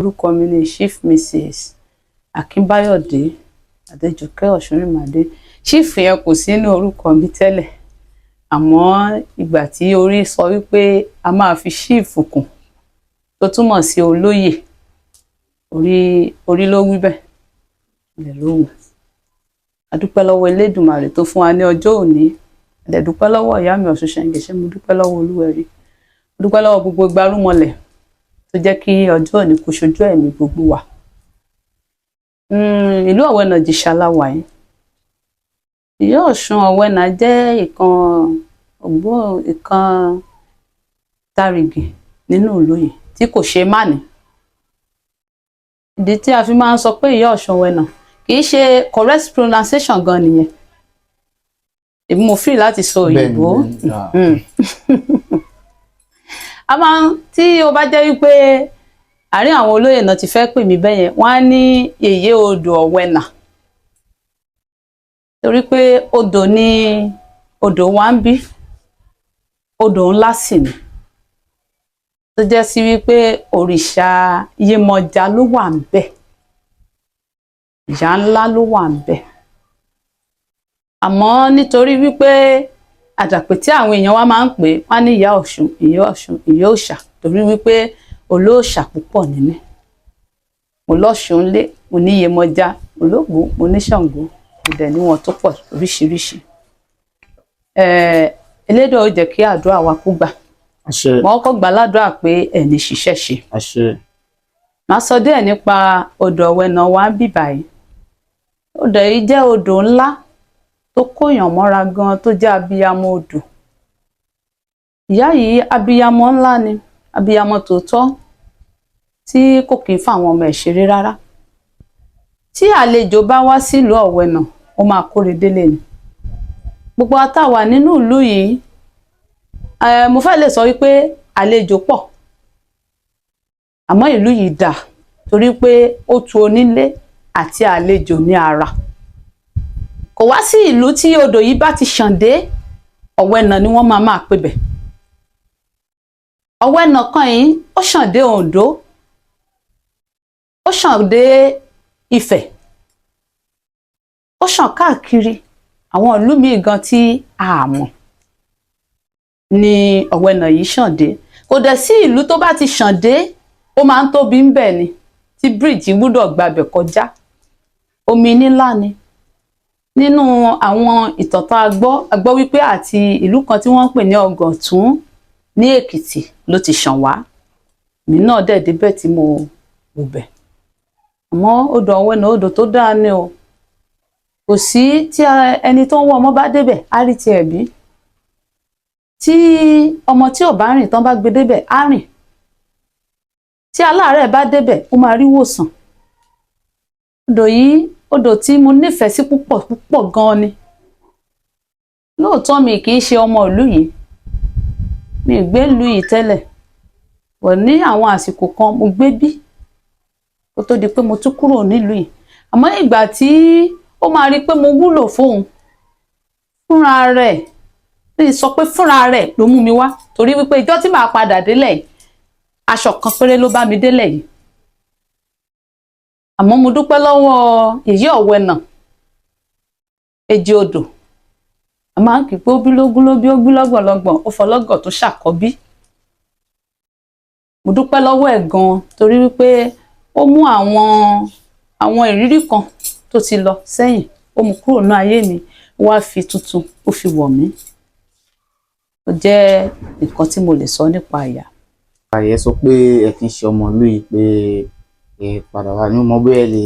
Orúkọ mi ni Chief Mrs. Akínbáyọ̀dé Adéjọkẹ́ Ọ̀ṣunrìnmádé. Chief yẹn kò sí nínú orúkọ mi tẹ́lẹ̀, àmọ́ ìgbà tí orí sọ wípé a máa fi chief kùn, tó túmọ̀ sí olóyè, orí orí ló wí bẹ́ẹ̀, ilẹ̀ ló wù. A dúpẹ́ lọ́wọ́ Elédùmarè tó fún wa ní ọjọ́ òní. A dẹ̀ dúpẹ́ lọ́wọ́ ìyá mi Ọ̀ṣun Ṣẹ̀ǹgẹ̀ṣẹ̀. Mo dúpẹ́ lọ́wọ́ Olúwẹ̀rí, mo dúpẹ́ lọ́wọ́ gbogbo igbarúmọlẹ̀ tó jẹ́ kí ọjọ́ òní kó ṣojú ẹ̀mí gbogbo wa. Ìlú Ọ̀wẹ́nà Ìjẹ̀ṣà la wà yìí. Ìyá Ọ̀ṣun Ọ̀wẹ́nà jẹ́ ìkan ògbó ìkan tárìgì nínú ìlú yìí tí kò ṣeé má ní. Ìdí tí a fi máa ń sọ pé Ìyá Ọ̀ṣun Ọ̀wẹ́nà, kì í ṣe correct pronunciation gan nìyẹn. Èmi mo free láti sọ òyìnbó. A máa ń tí ó bá jẹ́ wípé àárín àwọn olóyè náà ti fẹ́ pè mí bẹ́yẹn, wọ́n á ní Yèyé Odò Ọ̀wẹ́nà, torí pé odò ní odò wa ń bí, odò ńlá sì ni, tó jẹ́ sí wípé òrìṣà Yemọja ló wà ń bẹ̀, ìyá ńlá ló wà ń bẹ̀. Àmọ́ nítorí wípé àdàpè tí àwọn èèyàn wa máa ń pè, wọ́n ní Ìyá Ọ̀ṣun, Ìyá Ọ̀ṣun, Ìyá Òòṣà, torí wípé olóòṣà púpọ̀ nínú. Mo lọ́ṣun lé, mo ní Yemọja, mo lógún, mo ní Ṣàngó, mo dẹ̀ ní wọn tó pọ̀ oríṣiríṣi. Elédùà ó jẹ́ kí àdúrà wa kó gbà. Àṣẹ. Mo kọ́kọ́ gbà ládùúrà pé ẹ̀ ní ṣiṣẹ́ ṣe. Àṣẹ. Màá sọ díẹ̀ nípa odò Ọ̀wẹ́nà wa ń bì báyìí. Odò yìí jẹ́ odò ńlá tó kóyàn mọ́ra gan, tó jẹ́ abiyamọ odò. Ìyá yìí, abiyamọ ńlá ni, abiyamọ tòótọ́ tí kò kí ń fáwọn ọmọ ẹ̀ ṣeré rárá. Tí àlejò bá wá sílùú Ọ̀wẹ̀nà, ó máa kóre délé ni. Gbogbo wa tá wà nínú ìlú yìí, mo fẹ́ lè sọ wípé àlejò pọ̀, àmọ́ ìlú yìí dà torí pé ó tu onílé àti àlejò ní ara. Kò wá sí ìlú tí odò yìí bá ti ṣàn dé, Ọ̀wẹ̀nà ni wọ́n máa máa pè bẹ̀. Ọ̀wẹ̀nà kan yìí, ó ṣàn dé Oǹdó, ó ṣàn dé Ifẹ̀, ó ṣàn káàkiri àwọn ìlú míì gan tí a mọ̀ ni Ọ̀wẹ̀nà yìí ṣàn dé. Kò dẹ̀ sí ìlú tó bá ti ṣàn dé, ó máa ń tóbi ń bẹ̀ ni, tí bíríìjì gbúdọ̀ gbabẹ̀ kọjá. Omi nílá ni. Nínú àwọn ìtàn tá a gbọ́, a gbọ́ wípé àti ìlú kan tí wọ́n ń pè ní Ọ̀gàntún ní Èkìtì ló ti ṣàn wá. Èmi náà dẹ̀ débẹ̀ tí mo wò bẹ̀. Àmọ́ odò Ọ̀wẹ̀nà, odò tó dáa ni o. Kò sí tí ẹni tó ń wá ọmọ bá débẹ̀, á rí tiẹ̀ bí. Tí ọmọ tí ò bá rìn tán bá gbé débẹ̀, á rìn. Tí aláàárẹ̀ bá débẹ̀, ó máa rí wòsàn. Odò yìí, odò tí mo nífẹ̀ẹ́ sí púpọ̀ púpọ̀ gan-an ni. Lóòótọ́, mi kì í ṣe ọmọ ìlú yìí, mi ì gbé ìlú yìí tẹ́lẹ̀ wọ̀. Ní àwọn àsìkò kan mo gbé bí kó tó di pé mo tún kúrò nílùú yìí. Àmọ́ ìgbà tí ó máa rí i pé mo wúlò fóun fúnra rẹ̀ lè sọ pé fúnra rẹ̀ ló mú mi wá, torí wípé ìjọ́ tí màá padà délẹ̀ yìí, aṣọ kan péré ló bá mi délẹ̀ yìí. Àmọ́ mo dúpẹ́ lọ́wọ́ Yèyé Ọ̀wẹ̀nà Èjì Odò. A máa ń kí pé ó bí lógún ló bí, ó bí lọ́gbọ̀nlọ́gbọ̀n, ó fọlọ́gọ̀ tó ṣàkọ́bí. Mo dúpẹ́ lọ́wọ́ ẹ̀ gan-an, torí wípé ó mú àwọn ìrírí kan tó ti lọ sẹ́yìn, ó mú kúrò ní ayé mi, ó wá fi tuntun, ó fi wọ̀ mí. Ó jẹ́ nǹkan tí mo lè sọ nípa ìyá. Àyẹ sọ pé ẹ kì í ṣe ọmọ ìlú yìí, pé ẹ padà wá ní mo bóyá ẹ lè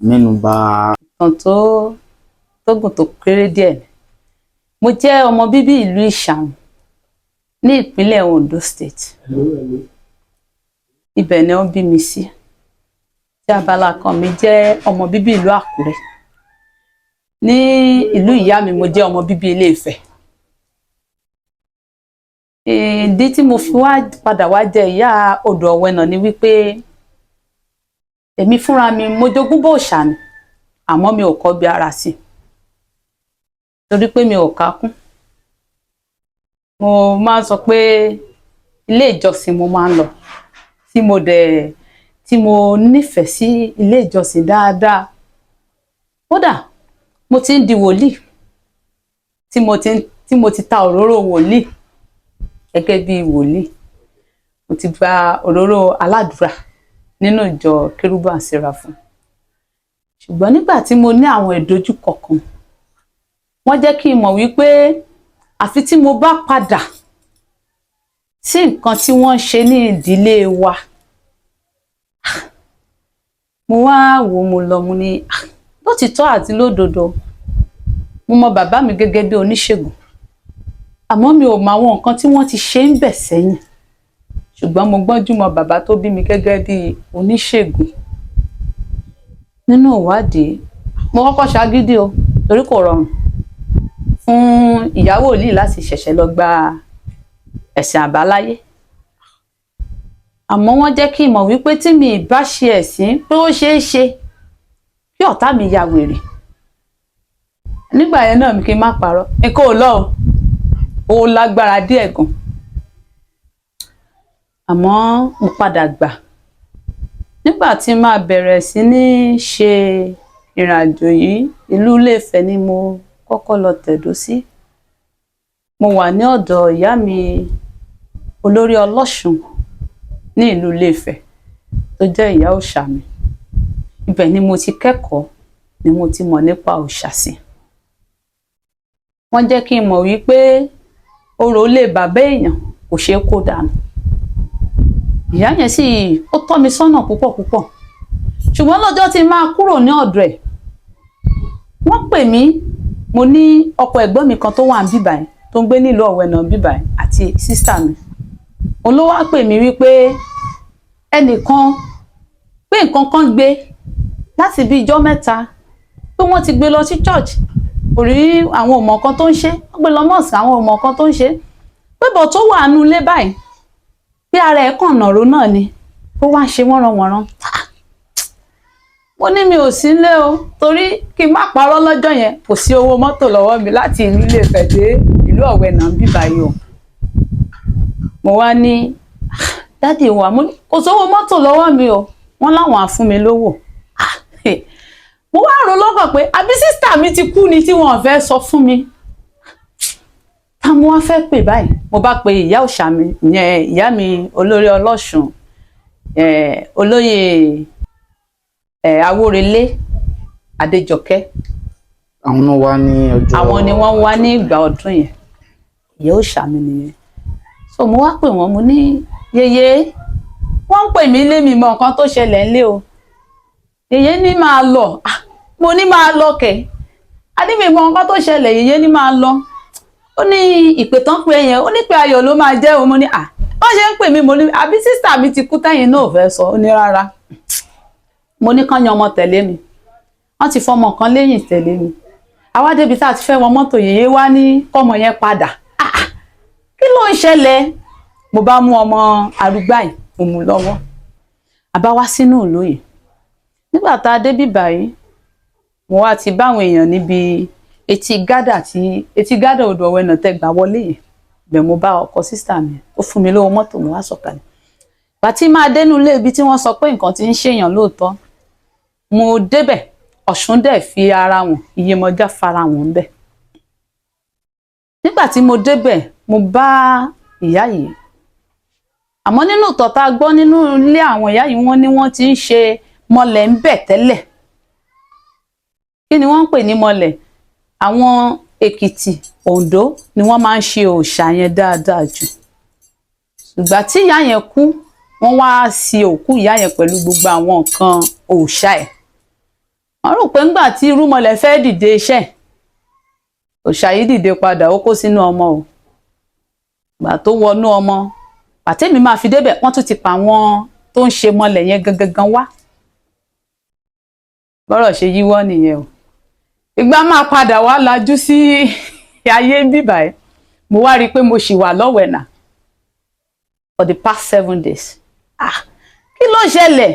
mẹ́nu bà. Ìtàn tó gùn tó kéré díẹ̀ ni. Mo jẹ́ ọmọ bíbí ìlú Ìṣàrùn ní ìpínlẹ̀ Ondo State. Ibẹ̀ ni wọ́n bí mi sí. Tí abala kan mi jẹ́ ọmọ bíbí ìlú Àkúrẹ́. Ní ìlú ìyá mi, mo jẹ́ ọmọ bíbí Ilé Ifẹ̀. Ìdí tí mo fi wá padà wá jẹ ìyá odò Ọ̀wẹ̀nà ni wípé èmi fúnra mi, mo jogún bó òòṣà ni, àmọ́ mi ò kọbi ara sí i, torí pé mi ò kákún. Mo máa ń sọ pé ilé ìjọsìn mo máa ń lọ, tí mo dẹ̀ tí Tí mo nífẹ̀ẹ́ sí ilé ìjọsìn dáadáa, kódà mo ti ń di wòlíì, tí mo ti ta òróró wòlíì gẹ́gẹ́ bí wòlíì. Mo ti gba òróró aládùúrà nínú ìjọ Kérúbù and Séráfù. Ṣùgbọ́n nígbà tí mo ní àwọn ìdojúkọ kan, wọ́n jẹ́ kí n mọ̀ wípé àfi tí mo bá padà sí nǹkan tí wọ́n ń ṣe ní ìdílé wa. Mo wá wò, mo lọ, mo ní, "Ah, lótìtọ́ àti lódodo, mo mọ bàbá mi gẹ́gẹ́ bí oníṣègùn, àmọ́ mi ò mọ àwọn nǹkan tí wọ́n ti ṣe ń bẹ̀ sẹ́yìn. Ṣùgbọ́n mo gbọ́njú mọ bàbá tó bí mi gẹ́gẹ́ bí oníṣègùn." Nínú ìwádìí, mo kọ́kọ́ ṣagídí o, torí kò rọrùn fún ìyàwó wòlíì láti ṣẹ̀ṣẹ̀ lọ gba ẹ̀sìn àbáláyé. Àmọ́ wọ́n jẹ́ kí n mọ̀ wípé tí mi ì bá ṣe ẹ̀sìn, pé ó ṣeé ṣe kí ọ̀tá mi ya wèrè. Nígbà yẹn náà, mi kí n má parọ́, nǹkan ò lọ o, ó lágbára díẹ̀ gan. Àmọ́ mo padà gbà. Nígbà tí máa bẹ̀rẹ̀ sí ní ṣe ìrìnàjò yìí, ìlú Ilé-Ifẹ̀ ni mo kọ́kọ́ lọ tẹ̀dó sí. Mo wà ní ọ̀dọ̀ ìyá mi olórí ọlọ́ṣun ní ìlú Ilé-Ifẹ̀, tó jẹ́ ìyá òòṣà mi. Ibẹ̀ ni mo ti kẹ́kọ̀ọ́, ni mo ti mọ̀ nípa òòṣà sí. Wọ́n jẹ́ kí n mọ̀ wípé orò ilé bàbá èèyàn kò ṣeé kó dànù. Ìyá yẹn sì ó tọ́ mi sọ́nà púpọ̀ púpọ̀. Ṣùgbọ́n lọ́jọ́ tí n máa kúrò ní ọ̀dọ̀ ẹ̀, wọ́n pè mí. Mo ní ọkọ ẹ̀gbọ́n mi kan tó wà ní bíbáyìí, tó ń gbé nílùú Ọ̀wẹ̀nà bíbáyìí, àti sister mi. Òun ló wá pè mí wípé ẹnìkan pé nǹkan kan gbé láti bí ijọ́ 3, pé wọ́n ti gbé lọ sí church, kò rí, àwọn ò mọ̀ kan tó ń ṣe. Wọ́n gbé lọ mosque, àwọn ò mọ̀ kan tó ń ṣe. Pé bọ̀ tó wà nínú ilé báyìí, pé ara ẹ̀ kàn nàró náà ni, ó wá ń ṣe wọ́nranwọ̀nran. Mo ní mi ò sí nílé o, torí kí n má parọ́, lọ́jọ́ yẹn kò sí owó mọ́tò lọ́wọ́ mi láti ìlú Ilé-Ifẹ̀ dé ìlú Ọ̀wẹ̀nà bíbáyìí o. Mo wá ní, "Daddy wa," mo ní kò sówó mọ́tò lọ́wọ́ mi o. Wọ́n láwọn á fún mi lówó. Mo wá rò lọ́kàn pé àbí sister mi ti kú ni tí wọ́n fẹ́ sọ fún mi? Tá mo wá fẹ́ pè báyìí? Mo bá pe ìyá òòṣà mi ìyẹn, ìyá mi olórí ọlọ́ṣun, olóyè Awórelé Adéjọkẹ́. Àwọn náà wá ní ọjọ́? Àwọn ni wọ́n wá ní ìgbà ọdún yẹn. Ìyá òòṣà mi nìyẹn. So mo wá pè wọ́n, mo ní, "Yèyé, wọ́n ń pè mí lé, mi mọ nǹkan tó ṣẹlẹ̀ ńlé o." Yèyé ní máa lọ. Ah, mo ní máa lọ kẹ̀? A ní mi mọ nǹkan tó ṣẹlẹ̀. Yèyé ní máa lọ. Ó ní ìpè tán pé yẹn, ó ní pé ayọ̀ ló máa jẹ́ o. Mo ní, à wọ́n ṣe ń pè mí, mo ní àbí sister mi ti kú tẹ́yìn náà ò fẹ́ sọ? Ó ní rárá. Mo ní kán yan ọmọ tẹ̀lé mi. Wọ́n ti fọmọ kan lẹ́yìn tẹ̀lé mi. Àwa débi tá a ti fẹ́ wọ mọ́tò, yèyé wá ní kọ́mọ yẹn padà. Ah, ah, kí ló ń ṣẹlẹ̀? Mo bá mú ọmọ arúgbá yìí, mo mú lọ́wọ́, a bá wá sínú ìlú yìí. Nígbà tá a dé bíbá yìí, mo wá ti báwọn èèyàn níbi etí gádà, tí etí gádà odò Ọ̀wẹ̀nà tẹ́ gbà wọlé yẹn. Bẹ́ẹ̀ mo bá ọkọ sister mi, ó fún mi lówó mọ́tò, mo wá sọ̀kalẹ̀. Bàtí máa dénú ilé ibi tí wọ́n sọ pé nǹkan ti ń ṣèyàn lóòótọ́, mo débẹ̀, Ọ̀ṣun dẹ̀ fi ara wọn, Iyemọja fara wọn ń bẹ̀. Nígbà tí mo débẹ̀, mo bá ìyá yìí. Àmọ́ nínú ìtàn tá a gbọ́ nínú ilé àwọn ìyá yìí, wọ́n ní wọ́n ti ń ṣe mọlẹ̀ ń bẹ̀ tẹ́lẹ̀. Kí ni wọ́n ń pè ní mọlẹ̀? Àwọn Èkìtì, Oǹdó ni wọ́n máa ń ṣe òòṣà yẹn dáadáa jù. Ìgbà tí ìyá yẹn kú, wọ́n wá sí òkú ìyá yẹn pẹ̀lú gbogbo àwọn nǹkan òòṣà ẹ̀. Wọ́n rò pé ńgbà tí irúnmọlẹ̀ fẹ́ dìde iṣẹ́, òòṣà yìí dìde padà, ó kó sínú ọmọ o. Ìgbà tó wọnú ọmọ, pàtẹ́mi máa fi débẹ̀, wọ́n tún ti pa àwọn tó ń ṣe mọlẹ̀ yẹn gangan wá. Bọ́rọ̀ ṣe yíwọ́ nìyẹn o. Ìgbà máa padà wá lajú sí ayé bíbà ẹ̀, mo wá rí i pé mo ṣì wà lọ́wẹ̀nà for the past 7 days. Ah, kí ló ṣẹlẹ̀?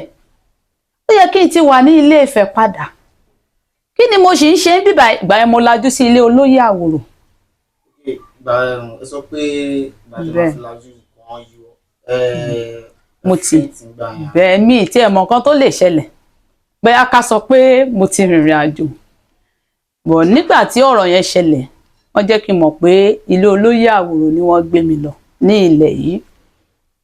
Ó yẹ kí n ti wà ní Ilé Ifẹ̀ padà. Kí ni mo sì ń ṣe bíbà? Ìgbà yẹn mo lajú sí ilé olóyè Àwòrò. Ìgbà ẹ sọ pé ìgbà tí wọ́n fi lajú kan yíwọ́. Mo ti Faint gbà yẹn. Bẹ́ẹ̀, mi tí ẹ̀ mọ̀ nǹkan tó lè ṣẹlẹ̀, bóyá ká sọ pé mo ti rìnrìn àjò bọ̀. Nígbà tí ọ̀rọ̀ yẹn ṣẹlẹ̀, wọ́n jẹ́ kí n mọ̀ pé ilé olóyè Àwòrò ni wọ́n gbé mi lọ ní ilẹ̀ yìí.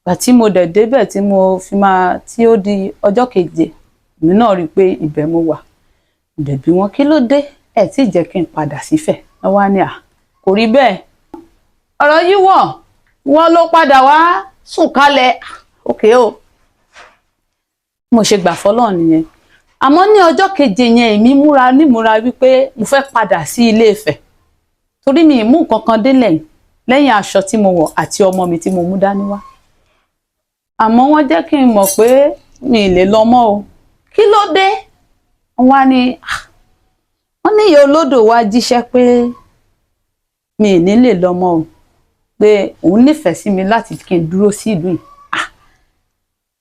Gbà tí mo dẹ̀ débẹ̀, tí mo fi máa tí ó di ọjọ́ keje, èmi náà rí i pé ibẹ̀ mo wà. Mo dẹ̀ bí wọn, kí ló dé ẹ̀ tí jẹ́ kí n padà sífẹ̀? Wọ́n wá ní à kò rí bẹ́ẹ̀, ọ̀rọ̀ yìí wọ̀ wọ́n ló padà wá sùn kalẹ̀. Òkè o, mo ṣe gbà fọlọ́run nìyẹn. Àmọ́ ní ọjọ́ keje yẹn, èmi múra nímúra wípé mo fẹ́ padà sí Ilé Ifẹ̀, torí mi ì mú nǹkan kan délẹ̀ lẹ́yìn aṣọ tí mo wọ̀ àti ọmọ mi tí mo mú dání wá. Àmọ́ wọ́n jẹ́ kí n mọ̀ pé mi ì lè lọ mọ́ o. Kí ló dé? Wọ́n wá ní, "Ah, wọ́n ní ìyá olódò wá jíṣẹ́ pé mi ì ní lè lọ mọ́ o, pé òun nífẹ̀ẹ́ sí mi láti kí n dúró sí ìlú yìí." Ah,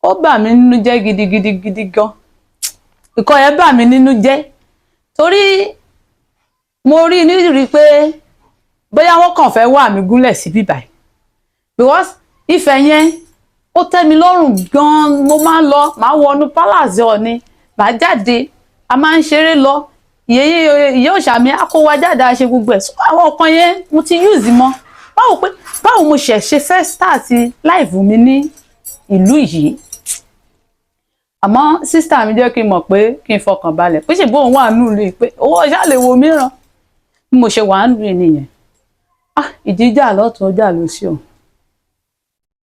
ó bà mí nínú jẹ́ gidigidi gidi gan. Ìkọ́ yẹn bà mí nínú jẹ́ torí mo rí nírí pé bóyá wọ́n kàn fẹ́ wà mí gúnlẹ̀ sí bíbáyìí, because Ifẹ̀ yẹn, ó tẹ́ mi lọ́rùn gan-an. Mo máa ń lọ, màá wọnú palace Ọọ̀ni, màá jáde, a máa ń ṣeré lọ, ìyẹyẹ ìyá òòṣà mi á kó wa jáde, a ṣe gbogbo ẹ̀. So àwọn ọ̀kan yẹn mo ti use mọ́. Báwo pé báwo mo ṣẹ̀ ṣe fẹ́ start life mi ní ìlú yìí? Àmọ́ sister mi jẹ́ kí n mọ̀ pé kí n fọkàn balẹ̀, pé ṣèbó òun wà nínú ìlú yìí, pé owó ọ̀ṣà lè wo mìíràn bí mo ṣe wà ń lù nìyẹn. Ah, ìjìjà lọ́tún, ọjà ló sí o.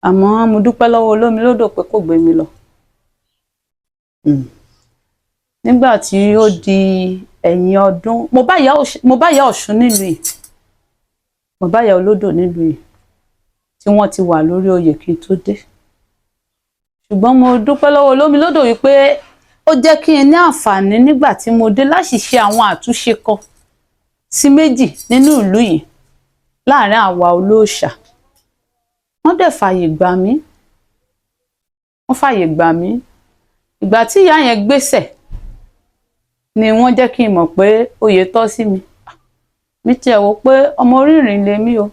Àmọ́ mo dúpẹ́ lọ́wọ́ olómi lódò pé kò gbé mi lọ. Nígbà tí ó di ẹ̀yìn ọdún, mo bá ìyá Ọ̀ṣun nílùú yìí, mo bá ìyá olódò nílùú yìí tí wọ́n ti wà lórí oyè kí n tó dé. Ṣùgbọ́n mo dúpẹ́ lọ́wọ́ olómi lódò wípé ó jẹ́ kí n ní àǹfààní nígbà tí mo dé láti ṣe àwọn àtúnṣe kan sí méjì nínú ìlú yìí láàrin àwa olóòṣà. Wọ́n dẹ̀ fààyè gbà mí, wọ́n fààyè gbà mí. Ìgbà tí ìyá yẹn gbéṣẹ̀ ni wọ́n jẹ́ kí n mọ̀ pé oyè tọ́ sí mi. Mi tiẹ̀ wò pé ọmọ orírìn lèmi o,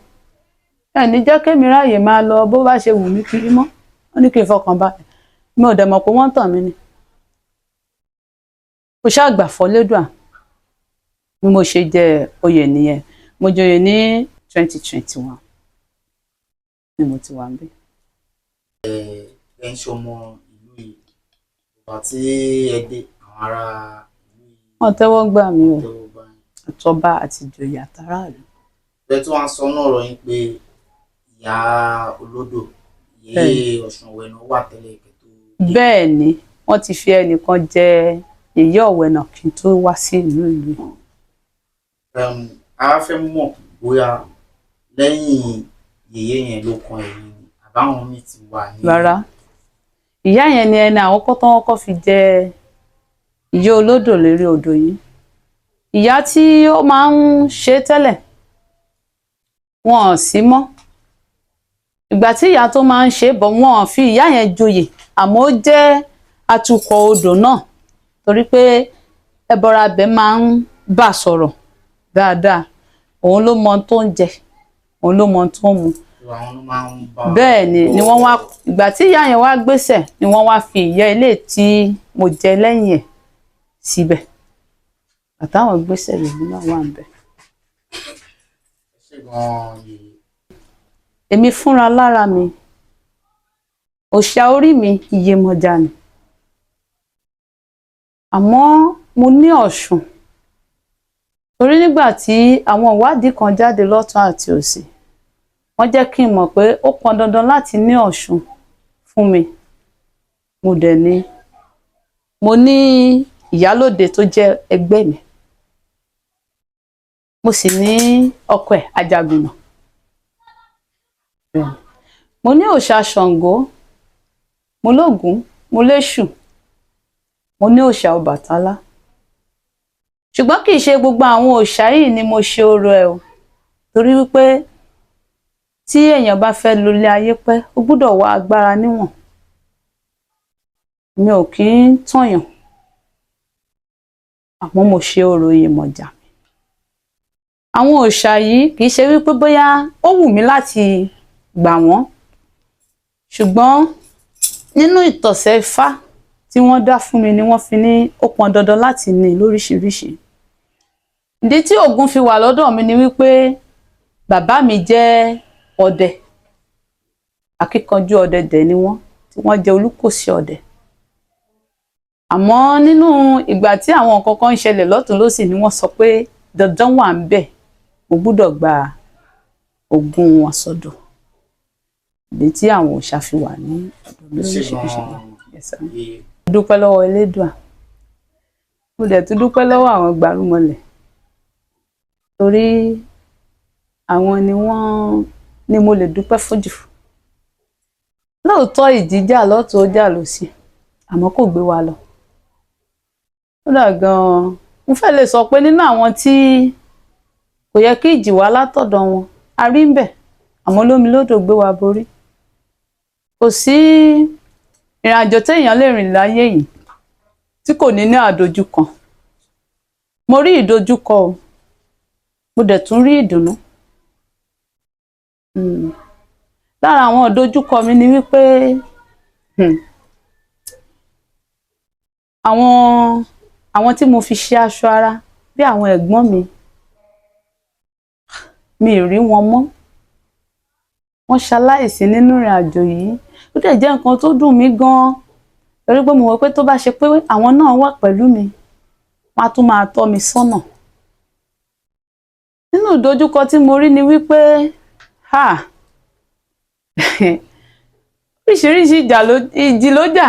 ẹ ní jẹ́ kémi ráàyè máa lọ bó bá ṣe wù mí kiri mọ́. Wọ́n ní kí n fọkàn balẹ̀. Mi ò dẹ̀ mọ̀ pé wọ́n ń tàn mí ni. Mo ṣáà gbà fọlédùà bí mo ṣe jẹ oyè nìyẹn. Mo joyè ní 2021 ni mo ti wà níbí. Ẹ ń ṣọmọ ìlú yìí. Ìgbà tí ẹ dé, àwọn ará ìlú yìí Wọ́n tẹ́wọ́ gbà mí o. tẹ́wọ́ gbà yín? Àtọba àti ìjòyè àtàráàlú. Bẹ́ẹ̀ tí wọ́n á sọ náà ọ̀rọ̀ yín pé ìyá olódò, ìyá Ọ̀ṣun Ọ̀wẹ̀nà wà tẹ́lẹ̀ kẹ́ tó dé. Bẹ́ẹ̀ ni, wọ́n ti fi ẹnìkan jẹ yèyé Ọ̀wẹ̀nà kí n tó wá sí ìlú ìlú yìí. A wá fẹ́ mọ̀ bóyá lẹ́yìn yèyé yẹn ló kan ẹ̀yin ni, àbáwọn míì ti wà ní. Rárá, ìyá yẹn ni ẹni àkọ́kọ́ tó kọ́kọ́ fi jẹ ìyá olódò lérí odò yìí. Ìyá tí ó máa ń ṣe tẹ́lẹ̀, wọn ò sí mọ́. Ìgbà tí ìyá tó máa ń ṣe bọ̀, wọn ò fi ìyá yẹn joyè, àmọ́ ó jẹ́ atukọ̀ odò náà, torí pé ẹbọra abẹ máa ń bà sọ̀rọ̀ dáadáa. Òun ló mọ ohun tó ń jẹ, òun ló mọ ohun tó ń mu. Àwọn ló máa ń bá. Bẹ́ẹ̀ ni wọ́n wá, ìgbà tí ìyá yẹn wá gbéṣẹ̀ ni wọ́n wá fi ìyá ilé tí mo jẹ lẹ́yìn ẹ̀ síbẹ̀. Àtàwọn gbéṣẹ̀ lèmi náà wà ń bẹ̀. Ẹ ṣé gan-an, yèyé. Èmi fúnra lára mi, òòṣà orí mi Iyemọja ni, àmọ́ mo ní Ọ̀ṣun, torí nígbà tí àwọn ìwádìí kan jáde lọ́tún àti òsì, wọ́n jẹ́ kí n mọ̀ pé ó pọn dandan láti ní Ọ̀ṣun fún mi. Mo dẹ̀ ní, mo ní ìyálóde tó jẹ́ ẹgbẹ́ mi, mo sì ní ọkọ ẹ̀ Ajagunà. Mo ní òòṣà Ṣàngó, mo lógún, mo léṣù, mo ní òòṣà Ọbàtálá. Ṣùgbọ́n kì í ṣe gbogbo àwọn òòṣà yìí ni mo ṣe orò ẹ̀ o, torí wípé tí èèyàn bá fẹ́ lólé ayé pẹ́, ó gbúdọ̀ wá agbára níwọ̀n. Mi ò kí ń tọ̀yàn, àmọ́ mo ṣe orò Iyemọja. Àwọn òòṣà yìí, kì í ṣe wípé bóyá ó wù mí láti gbà wọ́n, ṣùgbọ́n Nínú ìtọ̀sẹ̀ Ifá tí wọ́n dá fún mi ni wọ́n fi ní ó pọn dandan láti ní lóríṣiríṣi. Ìdí tí Ògún fi wà lọ́dọ̀ mi ni wípé bàbá mi jẹ́ ọdẹ, akíkanjú ọdẹ dẹ̀ ni wọ́n, tí wọ́n jẹ́ olúkòsí ọdẹ. Àmọ́ nínú ìgbà tí àwọn nǹkan kan ń ṣẹlẹ̀ lọ́tùn lósì ni wọ́n sọ pé dandan wà ń bẹ̀, mo gbúdọ̀ gba ogún wọn sọ́dọ̀. Ìdí tí àwọn òòṣà fi wà ní ọ̀dọ̀ mi Ẹ ṣé lóríṣiríṣi. gan-an. Yes, sir. Yèyé. Mo dúpẹ́ lọ́wọ́ Elédùà, mo dẹ̀ tún dúpẹ́ lọ́wọ́ àwọn gbárùmọlẹ̀, torí àwọn ni wọ́n ni mo lè dúpẹ́ fún jù. Lóòótọ́, ìjì jà lọ́tùn, ó jà lósì, àmọ́ kò gbé wa lọ. Kódà gan-an, mo fẹ́ lè sọ pé nínú àwọn tí kò yẹ kí ìjì wá látọ̀dọ̀ wọn, a rí ń bẹ̀, àmọ́ lómi lódò gbé wa borí. Kò sí ìrìnàjò téèyàn lè rìn láyé yìí tí kò ní ní àdojúkọ. Mo rí ìdojúkọ o, mo dẹ̀ tún rí ìdùnnú. Lára àwọn ìdojúkọ mi ni wípé àwọn tí mo fi ṣe aṣọ ara bí àwọn ẹ̀gbọ́n mi, mi ì rí wọn mọ́, wọ́n ṣaláìsí nínú ìrìn àjò yìí. Ó dẹ̀ jẹ́ nǹkan tó dùn mí gan-an, torí pé mo wò pé tó bá ṣe pé àwọn náà wà pẹ̀lú mi, wọ́n á tún máa tọ́ mi sọ́nà. Nínú ìdojúkọ tí mo rí ni wípé ha oríṣiríṣi ìjà ló ìjì ló jà,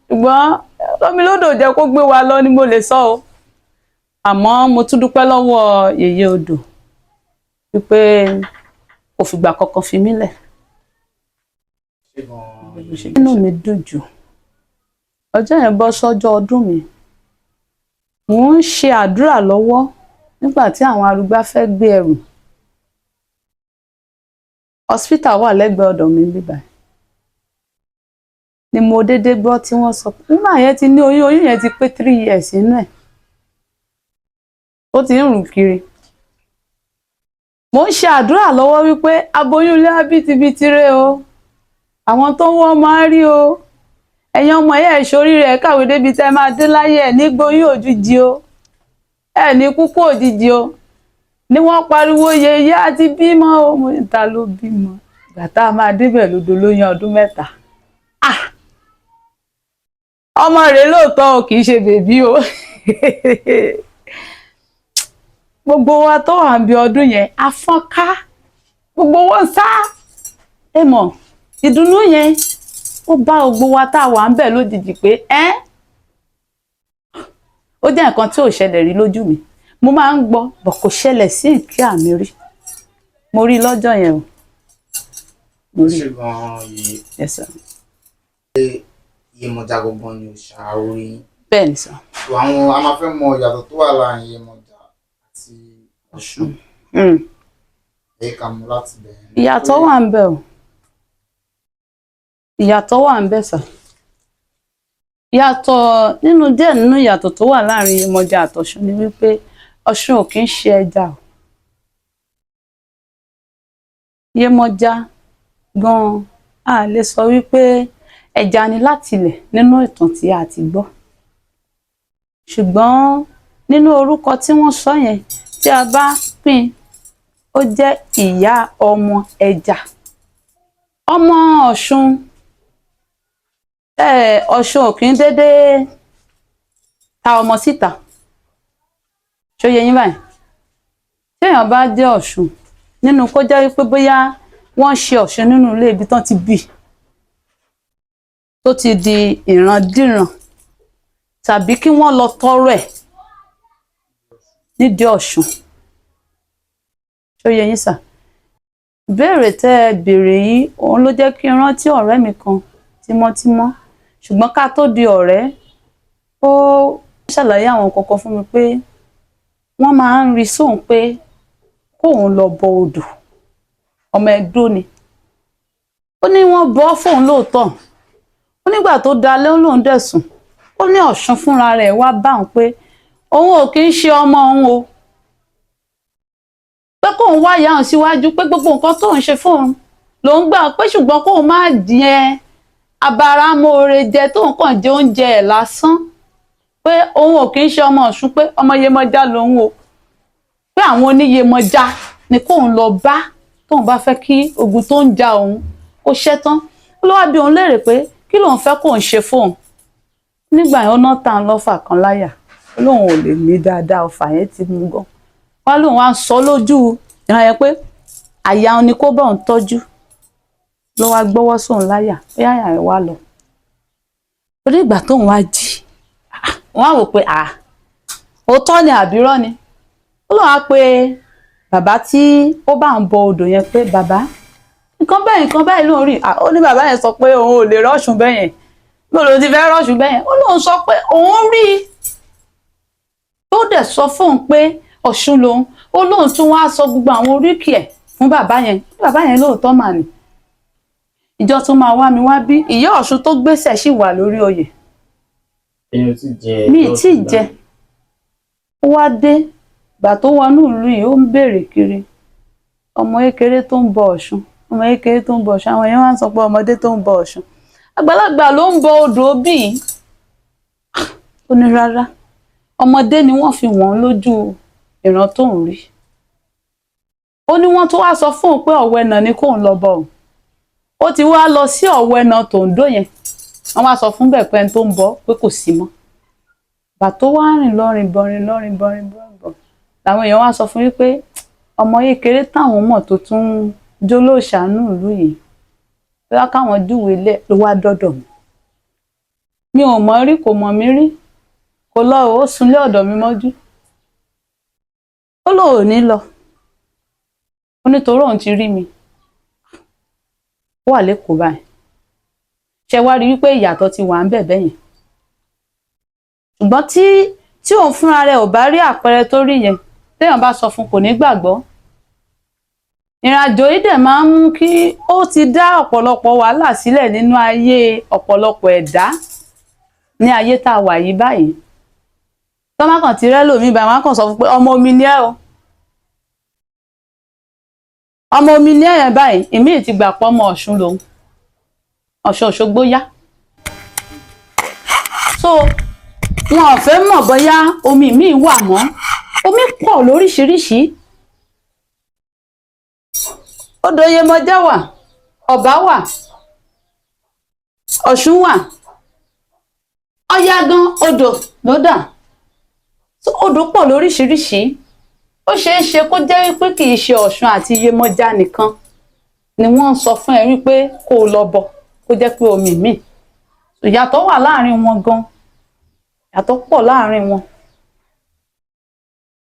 ṣùgbọ́n lómi lódò jẹ́ kó gbé wa lọ ni mo lè sọ o. Àmọ́ mo tún dúpẹ́ lọ́wọ́ yèyé odò wípé kò fìgbà kankan fi mí lẹ̀. Ṣé gan-an, yèyé. Inú mi dùn jù, ọjọ́ yẹn bọ́ sọ́jọ́ ọdún mi. Mò ń ṣe àdúrà lọ́wọ́ nígbà tí àwọn arúgbá fẹ́ gbé ẹrù. Hospital wà lẹ́gbẹ̀ẹ́ ọ̀dọ̀ mi bíbá ni mo dédé gbọ́ tí wọ́n sọ pé woman yẹn ti ní oyún. Oyún yẹn ti pé 3 years nínú ẹ̀, ó ti ń rùn kiri. Mo ń ṣe àdúrà lọ́wọ́ wípé aboyún ilé á bí tibitire o, àwọn tó ń wọ́n máa ń rí o, ẹ̀yin ọmọ yẹn ṣorí rẹ̀, kàwé débi tẹ́ máa dé láyé, ẹ̀ ní gboyún òjijì o, ẹ̀ ní kúkú òjijì o, ni wọ́n pariwo, yèyé àti bímọ o. Mo ní, ta ló bímọ? Ìgbà tá a máa débẹ̀, lódò lóyún ọdún 3. Ah, ọmọ rẹ̀ lóòótọ́ o, kì í ṣe baby o. Gbogbo wa tó wà bí ọdún yẹn afọ́nká, gbogbo wọn sá. Ẹ mọ̀, ìdùnnú yẹn ó bá gbogbo wa tá a wà ń bẹ̀ lójijì pé ẹ́ ó jẹ́ nǹkan tí ò ṣẹlẹ̀ rí lójú mi. Mo máa ń gbọ́ bọ̀, kò ṣẹlẹ̀ sí ìkí àmì rí. Mo rí lọ́jọ́ yẹn o, mo rí. Ṣé gan-an, yèyé. Yes, sir. Yemọja gangan ni òòṣà orí yín? Bẹ́ẹ̀ ni sir. So àwọn a máa fẹ́ mọ ìyàtọ̀ tó wà láàrin Yemọja àti Ọ̀ṣun. Ẹ ká mú láti bẹ̀rẹ̀. Ìyàtọ̀ wà ń bẹ̀ o, ìyàtọ̀ wà ń bẹ̀ sir. Ìyàtọ̀ nínú díẹ̀ nínú ìyàtọ̀ tó wà láàrin Yemọja àtọ̀ṣun ni wípé Ọ̀ṣun ò kí ń ṣe ẹja o. Yemọja gan-an, a lè sọ wípé ẹja ni látilẹ̀ nínú ìtàn tí a ti gbọ́, ṣùgbọ́n nínú orúkọ tí wọ́n sọ yẹn, tí a bá pín, ó jẹ́ ìyá ọmọ ẹja, ọmọ Ọ̀ṣun. Ọ̀ṣun ò kí ń déédéé ta ọmọ síta. Ṣó yé yín báyìí? Téèyàn bá jẹ́ Ọ̀ṣun, nínú kó jẹ́ wípé bóyá wọ́n ṣe Ọ̀ṣun nínú ilé ibi tán ti bí, tó ti di ìrandíran, tàbí kí wọ́n lọ tọrọ ẹ̀ nídìí Ọ̀ṣun. Ṣó yé yín sir? Ìbéèrè tẹ́ ẹ béèrè yìí, òun ló jẹ́ kí n rántí ọ̀rẹ́ mi kan tímọ́tímọ́. Ṣùgbọ́n ká tó di ọ̀rẹ́, ó ṣàlàyé àwọn kankan fún mi pé wọ́n máa ń rí sóun pé kóun lọ bọ odò. Ọmọ Ẹdó ni. Ó ní wọ́n bọ́ fóun lóòótọ́. Ó nígbà tó dalẹ́, ó lóun dẹ̀ sùn, ó ní Ọ̀ṣun fúnra rẹ̀ wá bá òun pé òun ò kí ń ṣe ọmọ òun o, pé kóun wá ìyá òun síwájú, pé gbogbo nǹkan tóun ṣe fóun lòun gbà, pé ṣùgbọ́n kóun má jẹ Abáramóore jẹ tóun kàn jẹ oúnjẹ ẹ̀ lásán, pé òun ò kì í ṣe ọmọ Ọ̀ṣun, pé ọmọ Yemọja lòun o, pé àwọn oníyemọja ni kóun lọ bá tóun bá fẹ́ kí ogun tó ń ja òun kó ṣẹ́ tán. Ó ló wá bi òun léèrè pé kí lòun fẹ́ kóun ṣe fóun. Nígbà yẹn, ó ná tà ń lọ́fà kan láyà. Ó lóun ò lè mí dáadáa, ọfà yẹn ti mú gan. Wá lóun wá ń sọ lójú ìran yẹn pé àyà òun ni kó bá òun tọ́jú. Ló wá gbọ́wọ́ sóun láyà pé àyà ẹ̀ wá lọ. Torí ìgbà tóun wá jí, wọ́n á wò pé òótọ́ ni àbírọ́ ni. Ó lóun á pe bàbá tí ó bá ń bọ odò yẹn pé, "Bàbá, nǹkan báyìí, nǹkan báyìí lóun rí." Ó ní bàbá yẹn sọ pé òun ò lè rọ́ṣùn bẹ́ẹ̀ yẹn, bí òun ti fẹ́ rọ́ṣùn bẹ́ẹ̀ yẹn. Ó lóun sọ pé òun rí i tó dẹ̀ sọ fóun pé Ọ̀ṣun lòun. Ó lóun tún wá sọ gbogbo àwọn oríkì ẹ̀ fún bàbá yẹn. Bàbá yẹn lóòótọ́ mà ní. Ìjọ tó máa wá mi wá bí, ìyá Ọ̀ṣun tó gbéṣẹ̀ sì wà lórí oyè. Ẹ̀yin ò tí jẹ? Mi ì tí ì jẹ. Ó wá dé, ìgbà tó wọnú ìlú yìí, ó ń béèrè kiri ọmọ kékeré tó ń bọ Ọ̀ṣun, ọmọ kékeré tó ń bọ Ọ̀ṣun. Àwọn èèyàn wá ń sọ pé ọmọdé tó ń bọ Ọ̀ṣun, àgbàlagbà ló ń bọ odò bíi. Ó ní rárá, ọmọdé ni wọ́n fi wọ́n lójú ìran tó ń rí. Ó ní wọ́n tó wá sọ fóun pé Ọ̀wẹ́nà ni kóun lọ bọ òun. Ó ti wá lọ sí Ọ̀wẹ́nà tòǹdó yẹn, wọ́n wá sọ fún bẹ́ẹ̀ pé ẹni tó ń bọ pé kò sí mọ́. Bà tó wá rìn lọ, rìn bọ̀, rìn lọ, rìn bọ̀, rìn bọ̀, rìn bọ̀, làwọn èèyàn wá sọ fún wípé ọmọ kékeré táwọn mọ̀ tó tún jólóòṣàánú ìlú yìí, bóyá káwọn júwe ilé. Ló wá dọ́dọ̀ mi. Mi ò mọ̀ rí, kò mọ̀ mí rí, kò lọ. Ó sunlé ọ̀dọ̀ mi mọ́jú. Ó lóun ò ní lọ. Ó nítorí òun ti rí mi. Ó wà lẹ́kọ̀ọ́ báyìí. Ṣe wá rí wípé ìyàtọ̀ ti wà ń bẹ̀ bẹ́yẹn? Ṣùgbọ́n tí òun fúnra rẹ̀ ò bá rí àpẹẹrẹ tó rí yẹn, téèyàn bá sọ fún, kò ní gbàgbọ́. Ìrìnàjò yìí dẹ̀ máa ń mú kí ó ti dá ọ̀pọ̀lọpọ̀ wàhálà sílẹ̀ nínú ayé ọ̀pọ̀lọpọ̀ ẹ̀dá ní ayé tá a wà yìí báyìí. Tọ́mákàn ti rẹ́ lòmíì báyìí, wọ́n á kàn sọ fún pé ọmọ omi ni ẹ́ o, ọmọ omi ní ẹ̀yẹ̀ báyìí. Ìmíì ti gbà pọ́ ọmọ Ọ̀ṣun lòun, Ọ̀ṣun Òṣogbo yá. So wọn ò fẹ́ mọ̀ bóyá omi míì wà mọ́. Omi pọ̀ lóríṣiríṣi. Odò Yemọja wà, Ọ̀bá wà, Ọ̀ṣun wà, Ọya gan odò ló dà. So odò pọ̀ lóríṣiríṣi. Ó ṣeé ṣe kó jẹ́ wípé kì í ṣe Ọ̀ṣun àti Yemọja nìkan ni wọ́n ń sọ fún ẹ wípé kó o lọ bọ, kó jẹ́ pé omi míì. Ìyàtọ̀ wà láàrin wọn gan, ìyàtọ̀ pọ̀ láàrin wọn.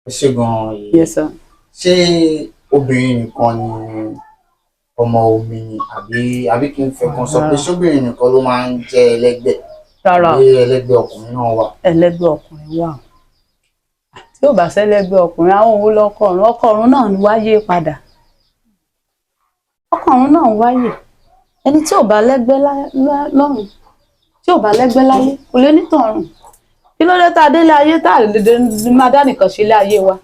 Ẹ ṣé gan-an yìí. Yes, sir. Ṣé obìnrin nìkan ni ọmọ omi ni, àbí kí n fẹ́ kan sọ pé ṣóbìnrin nìkan ló máa ń jẹ́ ẹlẹ́gbẹ́? Rárá. Àbí ẹlẹ́gbẹ́ ọkùnrin náà wà? Ẹlẹ́gbẹ́ ọkùnrin wà o. Tí ò bá sẹ́lẹ́gbẹ́ ọkùnrin, àwọn òun lọ́kọ ọ̀run. Ọkọ ọ̀run náà ń wáyé padà, ọkọ ọ̀run náà ń wáyé. Ẹni tí ò bá lẹ́gbẹ́ lọ́run, tí ò bá lẹ́gbẹ́ láyé, kò lè nítọ̀run. Kí ló dé tá a délé ayé tá a lè máa dá nìkan ṣe ilé ayé wa,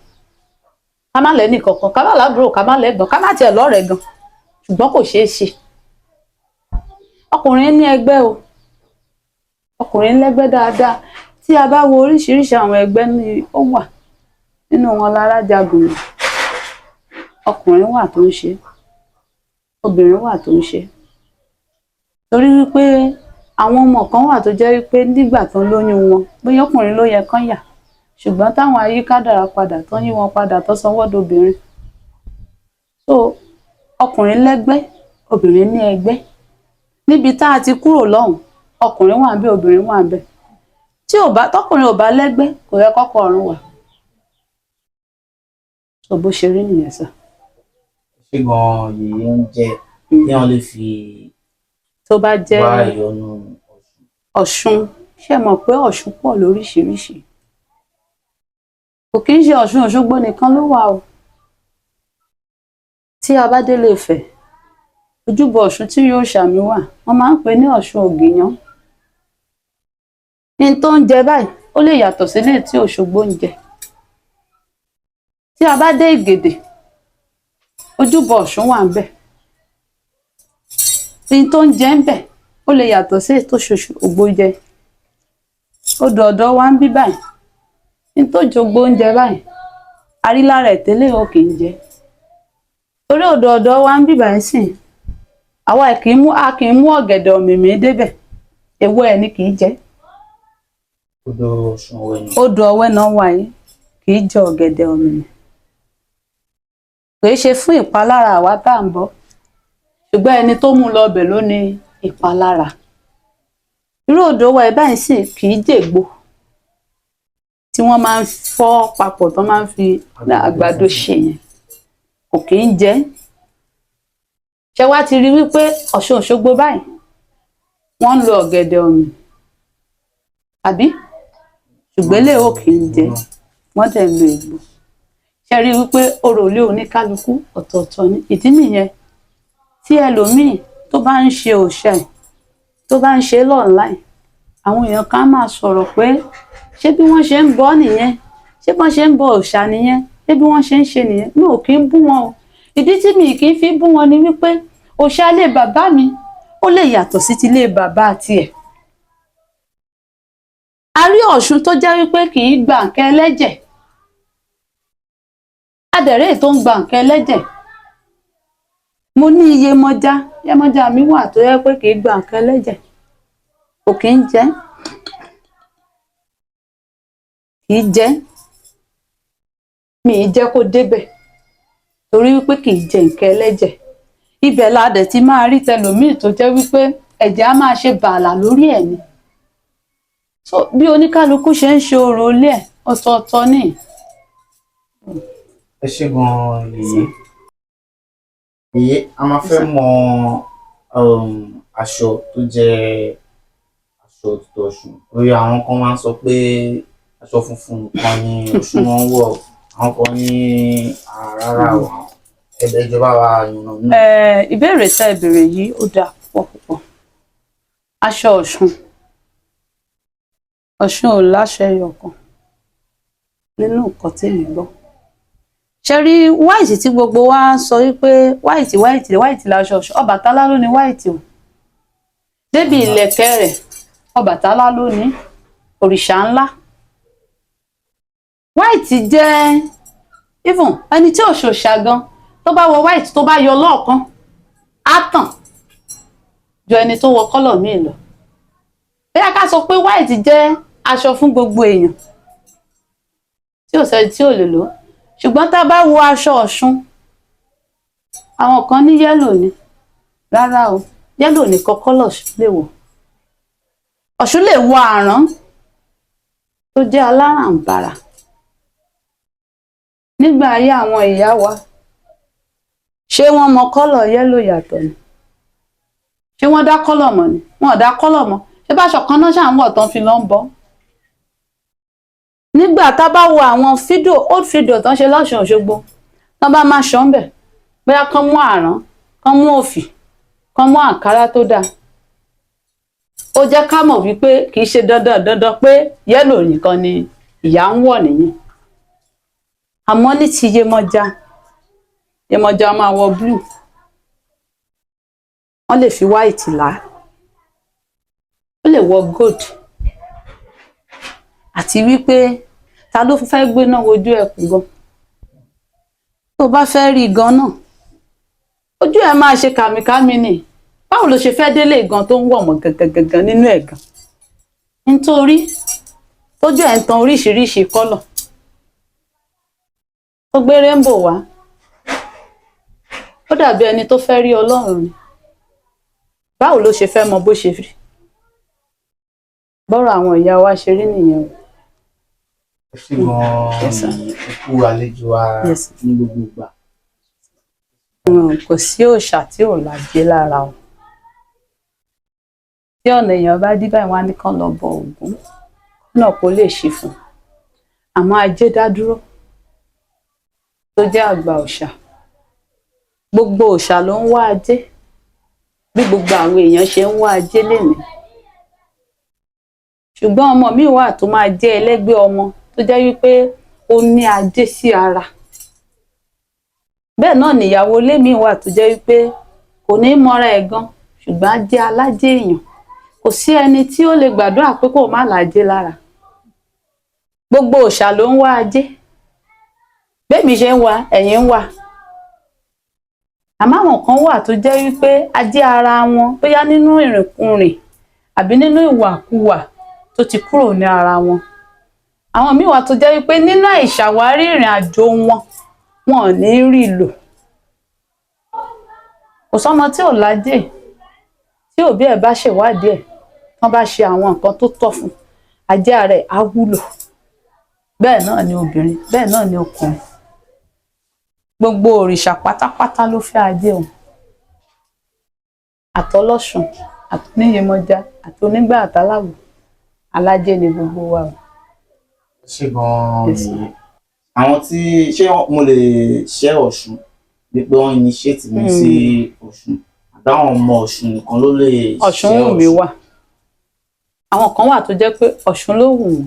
ká má lẹ́nì kankan, ká má lábúrò, ká má lẹ́gbọ̀n, ká má tiẹ̀ lọ́rẹ̀ẹ́ gan? Ṣùgbọ́n kò ṣeé ṣe. Ọkùnrin ní ẹgbẹ́ o, ọkùnrin lẹ́gbẹ́ dáadáa. Tí a bá wo oríṣiríṣi àwọn ẹgbẹ́ ní ó wà nínú wọn, lára jagun, ọkùnrin wà tó ń ṣe, obìnrin wà tó ń ṣe, torí wípé àwọn ọmọ kan wà tó jẹ́ wípé nígbà tó ń lóyún wọn, bóyá ọkùnrin ló yẹ kán yà, ṣùgbọ́n táwọn ayé kádàrá padà, tó ń yí wọn padà, tó sanwó dobìnrin. So ọkùnrin lẹ́gbẹ́, obìnrin ní ẹgbẹ́. Níbi tá a ti kúrò lọ́hùn, ọkùnrin wà ń bẹ̀, obìnrin wà ń bẹ̀. Tí ò bá tọkùnrin ò bá lẹ́gbẹ́, kò yẹ kọ́kọ́ ọ̀run wà. So bó ṣe rí nìyẹn sà. Ṣé gan-an yìí ń jẹ́ téèyàn lè fi Tó bá jẹ́ wá ìyọ́nú Ọ̀ṣun? Ọ̀ṣun, ṣe mọ̀ pé Ọ̀ṣun pọ̀ lóríṣiríṣi? Kò kí ń ṣe Ọ̀ṣun Òṣogbo nìkan ló wà o. Tí a bá délé Ifẹ̀, ojúbọ Ọ̀ṣun tí yóò ṣàmì wà, wọ́n máa ń pè ní Ọ̀ṣun Ògìyán. Ní tó ń jẹ báyìí, ó lè yàtọ̀ sílé tí Òṣogbo ń jẹ. Tí a bá dé Ìgèdè, ojúbọ Ọ̀ṣun wà ń bẹ̀, ní tó ń jẹ ń bẹ̀. Ó lè yàtọ̀ sí èyí tó ṣòṣogbo jẹ. Odò ọ̀dọ̀ wa ń bí báyìí, ní tó jogbo oúnjẹ báyìí, arílára ẹ̀ tẹ́lẹ̀ ò kì í jẹ, torí odò ọ̀dọ̀ wa ń bí báyìí sìn, àwa kì í mú, a kì í mú ọ̀gẹ̀dẹ̀ ọ̀mìmì débẹ̀. Èwo ẹ̀ ni kì í jẹ. Odò Ọ̀ṣun Ọ̀wẹ̀nà. Odò Ọ̀wẹ́nà wa yìí kì í jẹ ọ̀gẹ̀dẹ̀ ọ̀mìmì. Kì í ṣe fún ìpalára àwa tá à ń bọ̀, ṣùgbọ́n ẹni tó mú lọ bẹ̀ ló ní ìpalára. Irú odò wa ẹ̀ báyìí sì kì í jègbò tí wọ́n máa ń fọ́ papọ̀, tó máa ń fi àgbàdo ṣe yẹn, kò kì í jẹ. Ṣé wá ti rí wípé Ọ̀ṣun Òṣogbo báyìí, wọ́n ń lo ọ̀gẹ̀dẹ̀ ọ̀mì àbí? Ṣùgbọ́n eléyìí ò kì í jẹ, wọ́n dẹ̀ ń lo ègbò. Ṣe rí wípé orò ilé oníkálukú ọ̀tọ̀ọ̀tọ̀ ni. Ìdí nìyẹn tí ẹlòmíì tó bá ń ṣe òòṣà ẹ̀, tó bá ń ṣe online, àwọn èèyàn kan á máa sọ̀rọ̀ pé ṣé bí wọ́n ṣe ń bọ́ nìyẹn? Ṣé bọ́n ṣe ń bọ òòṣà nìyẹn? Ṣé bí wọ́n ṣe ń ṣe nìyẹn? Mi ò kí ń bú wọn o. Ìdí tí mi kì í fi bú wọn ni wípé òòṣà ilé bàbá mi, ó lè yàtọ̀ sí ti ilé bàbá tiẹ̀. A rí Ọ̀ṣun tó jẹ́ wípé kì í gba nǹkan ẹlẹ́jẹ̀, adẹ̀rẹ́ tó ń gba nǹkan ẹlẹ́jẹ̀. Mo ní Iyemọja. Iyemọja mi wà tó yẹ pé kì í gba nǹkan ẹlẹ́jẹ̀, kò kì í jẹ, kì í jẹ. Mi ì jẹ́ kó débẹ̀ torí wípé kì í jẹ nǹkan ẹlẹ́jẹ̀. Ibẹ̀ la dẹ̀ ti máa rí tẹlòmíì tó jẹ́ wípé ẹ̀jẹ̀ á máa ṣe bààlà lórí ẹ̀ ni. So bí oníkálukú ṣe ń ṣe orò ilé ẹ̀ ọ̀tọ̀ọ̀tọ̀ ni. Ẹ ṣé gan-an, yèyé. Yèyé, a máa fẹ́ mọ aṣọ tó jẹ́ aṣọ Ọ̀ṣun, torí àwọn kan máa ń sọ pé aṣọ funfun nìkan ni Ọ̀ṣun wọn ń wọ̀, àwọn kan ní rárá o. Ìjọba wa yànnà náà. Ìbéèrè tẹ́ ẹ béèrè yìí, ó dáa púpọ̀ púpọ̀. Aṣọ Ọ̀ṣun, Ọ̀ṣun ò láṣọ ẹyọ kan nínú nǹkan tí èmi gbọ́. Ṣe rí white tí gbogbo wa ń sọ wípé white, white, white láṣọ Ọ̀ṣun, Ọbàtálá ló ní white o. Débi ìlẹ̀kẹ̀ rẹ̀, Ọbàtálá ló ní, òrìṣà ńlá. White jẹ́, even ẹni tí ò ṣòṣà gan, tó bá wọ white, tó bá yọ lọ́ọ̀kan, á tàn ju ẹni tó wọ colour míì lọ. Bóyá ká sọ pé white jẹ́ aṣọ fún gbogbo èèyàn tí ò sẹ́ni tí ò lè lò ó. Ṣùgbọ́n tá a bá wo aṣọ Ọ̀ṣun, àwọn kan ní yellow ni. Rárá o, yellow nìkan kọ́ lọ̀ṣun lè wọ̀. Ọ̀ṣun lè wọ àrán tó jẹ́ aláràǹbarà. Nígbà ayé àwọn ìyá wa, ṣé wọ́n mọ colour yellow yàtọ̀ ni? Ṣé wọ́n dá colour mọ̀ ni? Wọn ò dá colour mọ̀. Ṣé báṣọ kan náà ṣà ń wọ̀ tán fi lọ́ ń bọ́? Nígbà tá a bá wo àwọn fídíò, old fídíò tán ṣe lọ́ṣun Òṣogbo, tán bá máa ṣọ́ ń bẹ̀, bóyá kán mú àrán, kán mú òfì, kán mú àǹkárá tó dáa, ó jẹ́ ká mọ̀ wípé kì í ṣe dandan dandan pé yellow nìkan ni ìyá ń wọ̀ nìyẹn. Àmọ́ ní ti Yemọja, Yemọja máa wọ blue, wọ́n lè fi white là á, ó lè wọ gold. Àti wípé ta ló fẹ́ gbéná wojú ẹkùn gan? Tó bá fẹ́ rí gan náà, ojú ẹ̀ máa ṣe kàmìkàmì ni. Báwo ló ṣe fẹ́ délé gan tó ń wọ̀ mọ́ gangan gangan nínú ẹ̀ gan? Nítorí tójú ẹ̀ ń tan oríṣiríṣi colour, tó gbé rainbow wá, ó dàbí ẹni tó fẹ́ rí Ọlọ́run ni. Báwo ló ṣe fẹ́ mọ bó ṣe rí? Bọ́rọ̀ àwọn ìyá wa ṣe rí nìyẹn o. Ẹ ṣé gan-an. Yes, sir. Ẹ kú àlejò wa Yes, sir. ní gbogbo ìgbà. Kò sí òòṣà tí ò lájé lára o. Tí ọ̀nà èèyàn bá dí báyìí, wọ́n á ní kán lọ bọ Ògún náà kó lè ṣí fún un. Àmọ́ Ajé dá dúró, tó jẹ́ àgbà òòṣà. Gbogbo òòṣà ló ń wá ajé, bí gbogbo àwọn èèyàn ṣe ń wá ajé lénìí. Ṣùgbọ́n ọmọ mi wà tó máa jẹ́ ẹlẹ́gbẹ́ ọmọ tó jẹ́ wípé ó ní ajé sí ara. Bẹ́ẹ̀ náà nìyàwó ilé mi wà tó jẹ́ wípé kò ní mọ́ra ẹ̀ gan, ṣùgbọ́n á jẹ́ alájẹ́ èèyàn. Kò sí ẹni tí ó lè gbàdúrà pé kó má làjé lára. Gbogbo òòṣà ló ń wá ajé. Bẹ́ẹ̀mi ṣe ń wá, ẹ̀yin ń wá. Àmọ́ àwọn kan wà tó jẹ́ wípé ajé ara wọn, bóyá nínú ìrìnkúrìn àbí nínú ìwàkuwà tó ti kúrò ní ara wọn. Àwọn míì wà tó jẹ́ wípé nínú àìṣàwárí ìrìn àjò wọn, wọn ò ní rí lò. Kò sọ́mọ tí ò lájè. Tí òbí ẹ̀ bá ṣèwádìí ẹ̀, tán bá ṣe àwọn nǹkan tó tọ́ fún, ajé rẹ̀ á wúlò. Bẹ́ẹ̀ náà ni obìnrin, bẹ́ẹ̀ náà ni ọkùnrin. Gbogbo òrìṣà pátápátá ló fẹ́ ajé òun. Àtọlọ́ṣun, àtOníyemọja, àtonígbà, àtàláwò, alájé ni gbogbo wa o. Ṣé gan-an Yes. ni àwọn tí, ṣé mo lè ṣẹ́ Ọ̀ṣun wípé wọ́n initiate mi sí Ọ̀ṣun, àbáwọn ọmọ Ọ̀ṣun nìkan ló lè Ọ̀ṣun ṣẹ́? Wù mí wà. Àwọn kan wà tó jẹ́ pé Ọ̀ṣun ló wù wọ́n.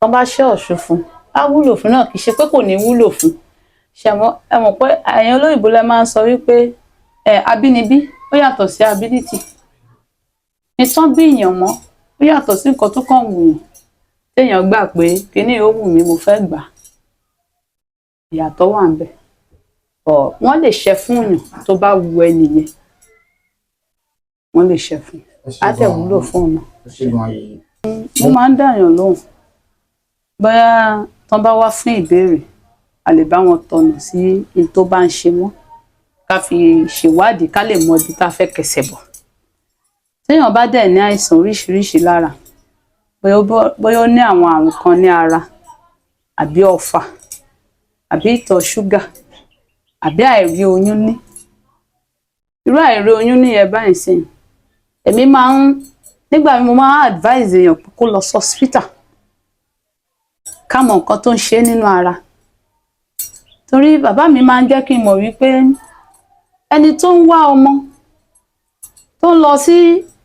Tán bá ṣẹ́ Ọ̀ṣun fún, á wúlò fún náà. Kì í ṣe pé kò ní wúlò fún. Ṣe mọ̀, ẹ mọ̀ pé ẹ̀yin olóyìnbó lẹ máa ń sọ wípé ẹ abínibí ó yàtọ̀ sí ability. Ìtàn bí èèyàn mọ́ ó yàtọ̀ sí nǹkan tó kàn wù yàn, téèyàn gbà pé kíní ó wù mí, mo fẹ́ gbà á. Ìyàtọ̀ wà ń bẹ̀. Ọ̀ wọ́n lè ṣe fún yàn tó bá wu ẹni yẹn, wọ́n lè ṣe fún, á dẹ̀ wúlò fún ọ̀nà. Ẹ ṣé gan yìí. Mo máa ń dàyàn lóhùn. Bóyá tán bá wá fún ìbéèrè, a lè bá wọn tọ̀nà sí ní tó bá ń ṣe wọ́n, ká fi ṣèwádìí, ká lè mọ ibi tá a fẹ́ kẹsẹ̀ bọ̀. Téèyàn bá dẹ̀ ní àìsàn oríṣiríṣi lára, bóyá ó ní àwọn àrùn kan ní ara, àbí ọfà, àbí ìtọ̀ ṣúgà, àbí àìrí oyún ní, irú àìrí oyún ní yẹn báyìí sìn, èmi máa ń, nígbà míì mo máa ń advise èèyàn pé kó lọ sí hospital, ká mọ nǹkan tó ń ṣe é nínú ara. Torí bàbá mi máa ń jẹ́ kí n mọ̀ wípé ẹni tó ń wá ọmọ, tó ń lọ sí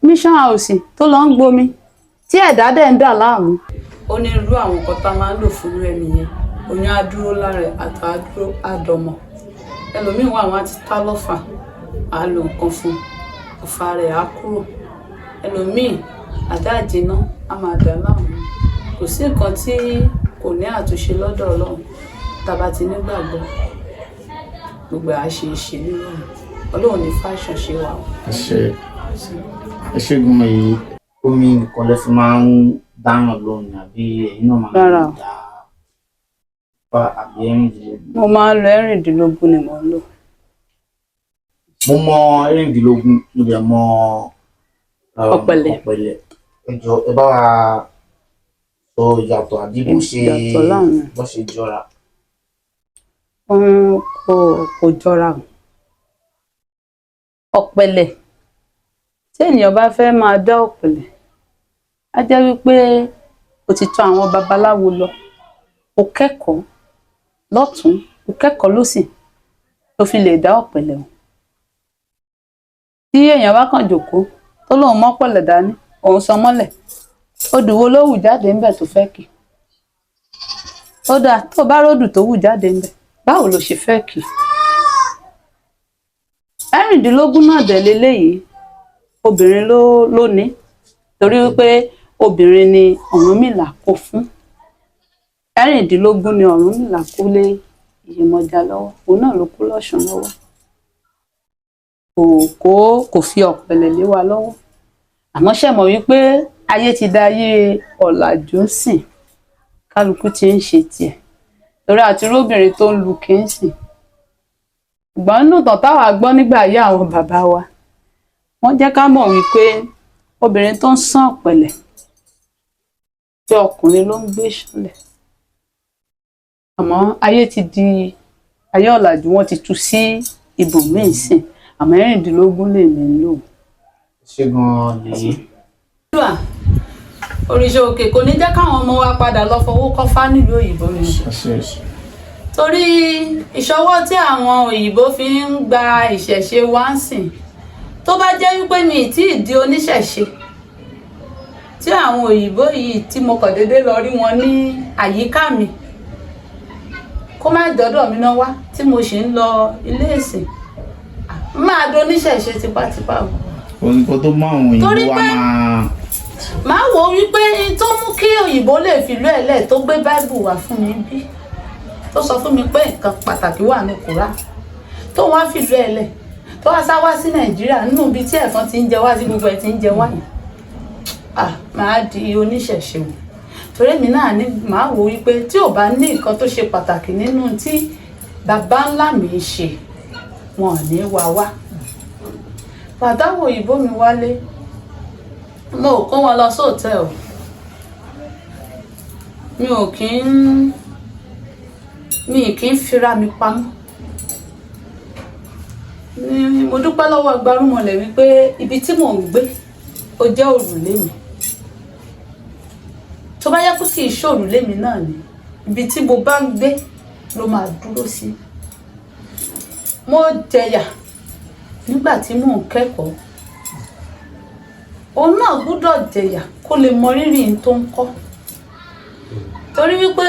mission house, tó lọ ń gbomi, tí ẹ̀dá dẹ̀ ń dà láàmú, ó ní irú àwọn nǹkan tá a máa ń lò fún irú ẹni yẹn, oyún á dúró lára ẹ̀, àtọ̀ á dúró, á dọmọ. Ẹlòmíín wà, wọn á ti tá lọ́fà, á lo nǹkan fún un, ọ̀fà rẹ̀ á kúrò. Ẹlòmíín, àdá àjìná á máa dà láàmú. Kò sí nǹkan tí kò ní àtúnṣe lọ́dọ̀ Ọlọ́run. Tá a bá ti nígbàgbọ́, gbogbo ẹ̀ á ṣe é ṣe nírọ̀rùn. Ọlọ́run ní fáṣàn ṣe wà o. Ẹ ṣé, ẹ ṣé gan yìí. Omi nìkan lẹ fi máa ń dáyàn lóhùn ni, àbí ẹ̀yin náà máa ń Rárá o. dá fa, àbí 16? Mo máa ń lo 16 ni mò ń lò. Mo mọ 16, mo dẹ̀ mọ Ọ̀pẹ̀lẹ̀. Ọ̀pẹ̀lẹ̀. Ẹ jọ̀ọ́, ẹ bá wa sọ ìyàtọ̀ àbí bó ṣe Ìyàtọ̀ láàrin. bó ṣe jọra. Òun kò jọra o. Ọ̀pẹ̀lẹ̀, tí ènìyàn bá fẹ́ máa dá ọ̀pẹ̀lẹ̀, á jẹ́ wípé o ti tọ̀ àwọn babaláwo lọ, o kẹ́kọ̀ọ́ lọ́tùn, o kẹ́kọ̀ọ́ lósì, tó fi lè dá ọ̀pẹ̀lẹ̀ o. Tí èèyàn bá kàn jókòó, tó lóun mọ́pẹ̀lẹ̀ dání, òun sọ mọ́lẹ̀, odù wo ló wù jáde ńbẹ̀ tó fẹ́ kì? Ó dáa, tó bá ródù tó wù jáde ńbẹ̀, báwo ló ṣe fẹ́ kì? 16 náà dẹ̀ leléyìí, obìnrin ló ní, torí wípé obìnrin ni Ọ̀rúnmìlà kó fún. 16 ni Ọ̀rúnmìlà kó lé Iyemọja lọ́wọ́, òun náà ló kó lọ́ṣun lọ́wọ́. Kò kó, kò fi ọ̀pẹ̀lẹ̀ lé wa lọ́wọ́. Àmọ́ ṣe mọ̀ wípé ayé ti da ayé ọ̀làjú sìn, kálukú ti ń ṣe tiẹ̀, torí àti róbìnrin tó ń lu kíńsìn. Ṣùgbọ́n nínú ìtàn táwa gbọ́ nígbà ayé àwọn bàbá wa, wọ́n jẹ́ ká mọ̀ wípé obìnrin tó ń sán ọ̀pẹ̀lẹ̀, pé ọkùnrin ló ń gbé ṣánlẹ̀. Àmọ́ ayé ti di ayé ọ̀làjú, wọ́n ti tú sí ibòmíì sìn. Àmọ́ 16 lèmi ń lò. Ṣé gan lèyí. Òrìṣà òkè kò ní jẹ́ káwọn ọmọ wa padà lọ fọwọ́ kọ́fá nílùú òyìnbó ni, torí ìṣọwọ́ tí àwọn òyìnbó fi ń gba ìṣẹ̀ṣe wá ń sìn, tó bá jẹ́ wípé mi ì tí ì di oníṣẹ̀ṣe tí àwọn òyìnbó yìí, tí mo kàn déédéé lọ rí wọn ní àyíká mi, kó má dọ́dọ̀ mi náà wá, tí mo sì ń lọ ilé ìsìn, máa di oníṣẹ̀ṣe tipátipá o. Nǹkan tó mú àwọn òyìnbó Torí wa pé- máa Màá wò ó wípé n tó mú kí òyìnbó lè fìlú ẹ̀ lẹ̀, tó gbé Bible wá fún mi bí, tó sọ fún mi pé nǹkan pàtàkì wà ní Kùránì, tó wá fìlú ẹ̀ lẹ̀, tó wá sá wá sí Nàìjíríà, nínú ibi tí ẹ̀fọn ti ń jẹ wá sí, gbogbo ẹ̀ ti ń jẹ wá yìí, ah, màá di oníṣẹ̀ṣe o. Torí èmi náà ní màá wò wípé tí ò bá ní nǹkan tó ṣe pàtàkì nínú tí bàbá ńlá mi ń ṣe, wọn ò ní wá wá. Pàtàkì òyìnbó mi wálé, mo ò kó wọn lọ sí hotel. Mi ò kí ń mi kì í fira mi pamọ́. Ní mo dúpẹ́ lọ́wọ́ gbarúmọlẹ̀ wípé ibi tí mò ń gbé, ó jẹ́ òrùlé mi. Tó bá yẹ kó kì í ṣòrùlé mi náà ni, ibi tí mo bá ń gbé ló máa dúró sí. Mo jẹyà nígbà tí mò ń kẹ́kọ̀ọ́. Òun náà gbúdọ̀ jẹyà kó lè mọ rírì n tó ń kọ́, torí wípé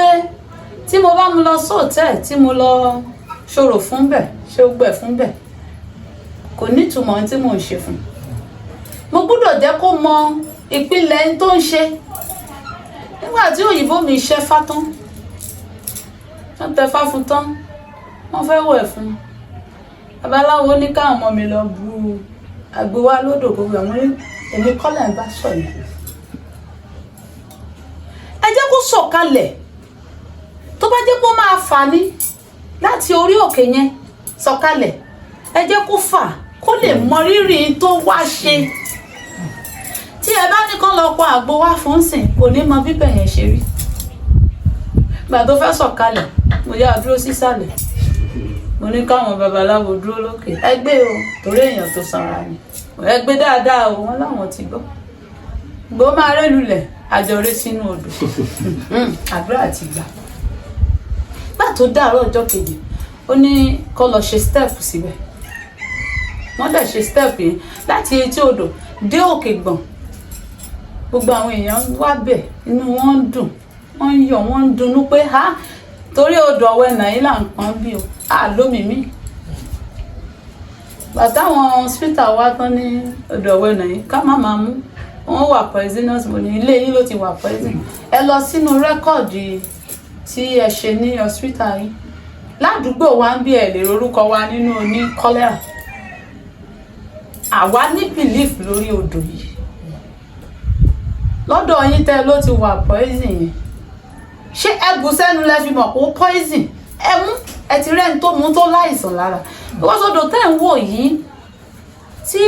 tí mo bá mu lọ sí hotel, tí mo lọ ṣòro fún bẹ̀, ṣe gbẹ̀ fún bẹ̀, kò nítumọ̀ ohun tí mò ń ṣe fún. Mo gbúdọ̀ jẹ́ kó mọ ìpìlẹ̀ n tó ń ṣe. Nígbà tí òyìnbó mi ṣẹ́ fá tán, wọ́n tẹ fá fún tán, wọ́n fẹ́ wẹ̀ fún un, babaláwo ní káwọn ọmọ mi lọ bu àgbo wá lódò gbogbo àwọn ní. Èmi kọ́lẹ̀ ń bá sọ yẹn. Ẹ jẹ́ kó sọ̀kalẹ̀. Tó bá jẹ́ kó máa fà ní láti orí òkè yẹn sọ̀kalẹ̀, ẹ jẹ́ kó fà, kó lè mọ rírì tó wá ṣe. Tí ẹ bá ní kán lọ pọn àgbo wá fún sìn, kò ní mọ bíbẹ̀ yẹn ṣe rí. Gbà tó fẹ́ sọ̀kalẹ̀, mo yá dúró sísàlẹ̀, mo ní káwọn babaláwo dúró lókè. Ẹ gbé o, torí èèyàn tó sanra ni, ẹ gbé dáadáa o. Wọn láwọn ti gbọ́. Gbó máa rẹ́ lulẹ̀, àjọrẹ́ sínú odò. Àdúrà ti gbà. Gbà tó dàárọ̀ ọjọ́ kejì, ó ní kó lọ ṣe step síbẹ̀. Wọ́n dẹ̀ ṣe step yìí láti etí odò dé òkè gbọ̀n. Gbogbo àwọn èèyàn wá bẹ̀, inú wọn ń dùn, wọ́n ń yọ̀, wọ́n ń dunnú pé ha, torí odò Ọ̀wẹ́nà yìí là ń pọ́n bí o, à lómi mi. Bàtà àwọn hospital wa tán ní odò Ọ̀wẹ́nà yìí, ká má máa mú wọ́n wà poisonous. Mo ní ilé yín ló ti wà poison. Ẹ lọ sínú record tí ẹ ṣe ní hospital yìí ládùúgbò wa ń bí, ẹ lè rorúkọ wa nínú oní cholera. Àwa ní belief lórí odò yìí. Lọ́dọ̀ yín tẹ́ ló ti wà poison yẹn, ṣé ẹ bù sẹ́nu lẹ fi mọ̀ pé ó poison? Ẹ mú, ẹ ti rẹ́ni tó mú tó láìsàn lára. Ìwọ́sọ̀dọ̀ tẹ́ ń wò yìí, tí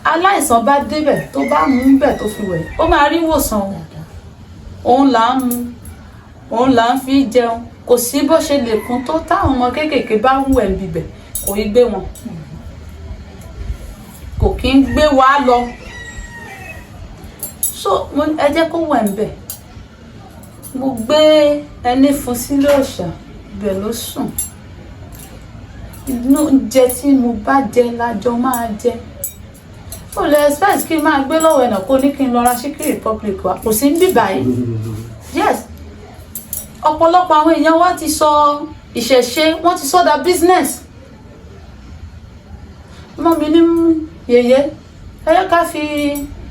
aláìsàn bá débẹ̀, tó bá mú bẹ̀, tó fi wẹ̀, ó máa rí ìwòsàn o. Òun là ń mu, òun là ń fi jẹun. Kò sí bó ṣe lè kún tó, táwọn ọmọ kéékèèké bá ń wẹ̀ níbẹ̀, kò í gbé wọn, kò kí ń gbé wa lọ. So ẹ jẹ́ kó wẹ̀ ń bẹ̀. Mo gbé ẹní fún sílé òòṣà, ibẹ̀ ló sùn. Inú oúnjẹ tí mo bá jẹ lájọ máa jẹ. Ó lè expect kí n máa gbé lọ́wọ́ ẹ̀nà kó ní kí n lọ ra Chicken Republic wa, kò sí ń bì báyìí. Yes, ọ̀pọ̀lọpọ̀ àwọn èèyàn wa ti sọ ìṣẹ̀ṣe, wọ́n ti sọ da business. Ọmọ mi ní yèyé, ẹ yẹ ká fi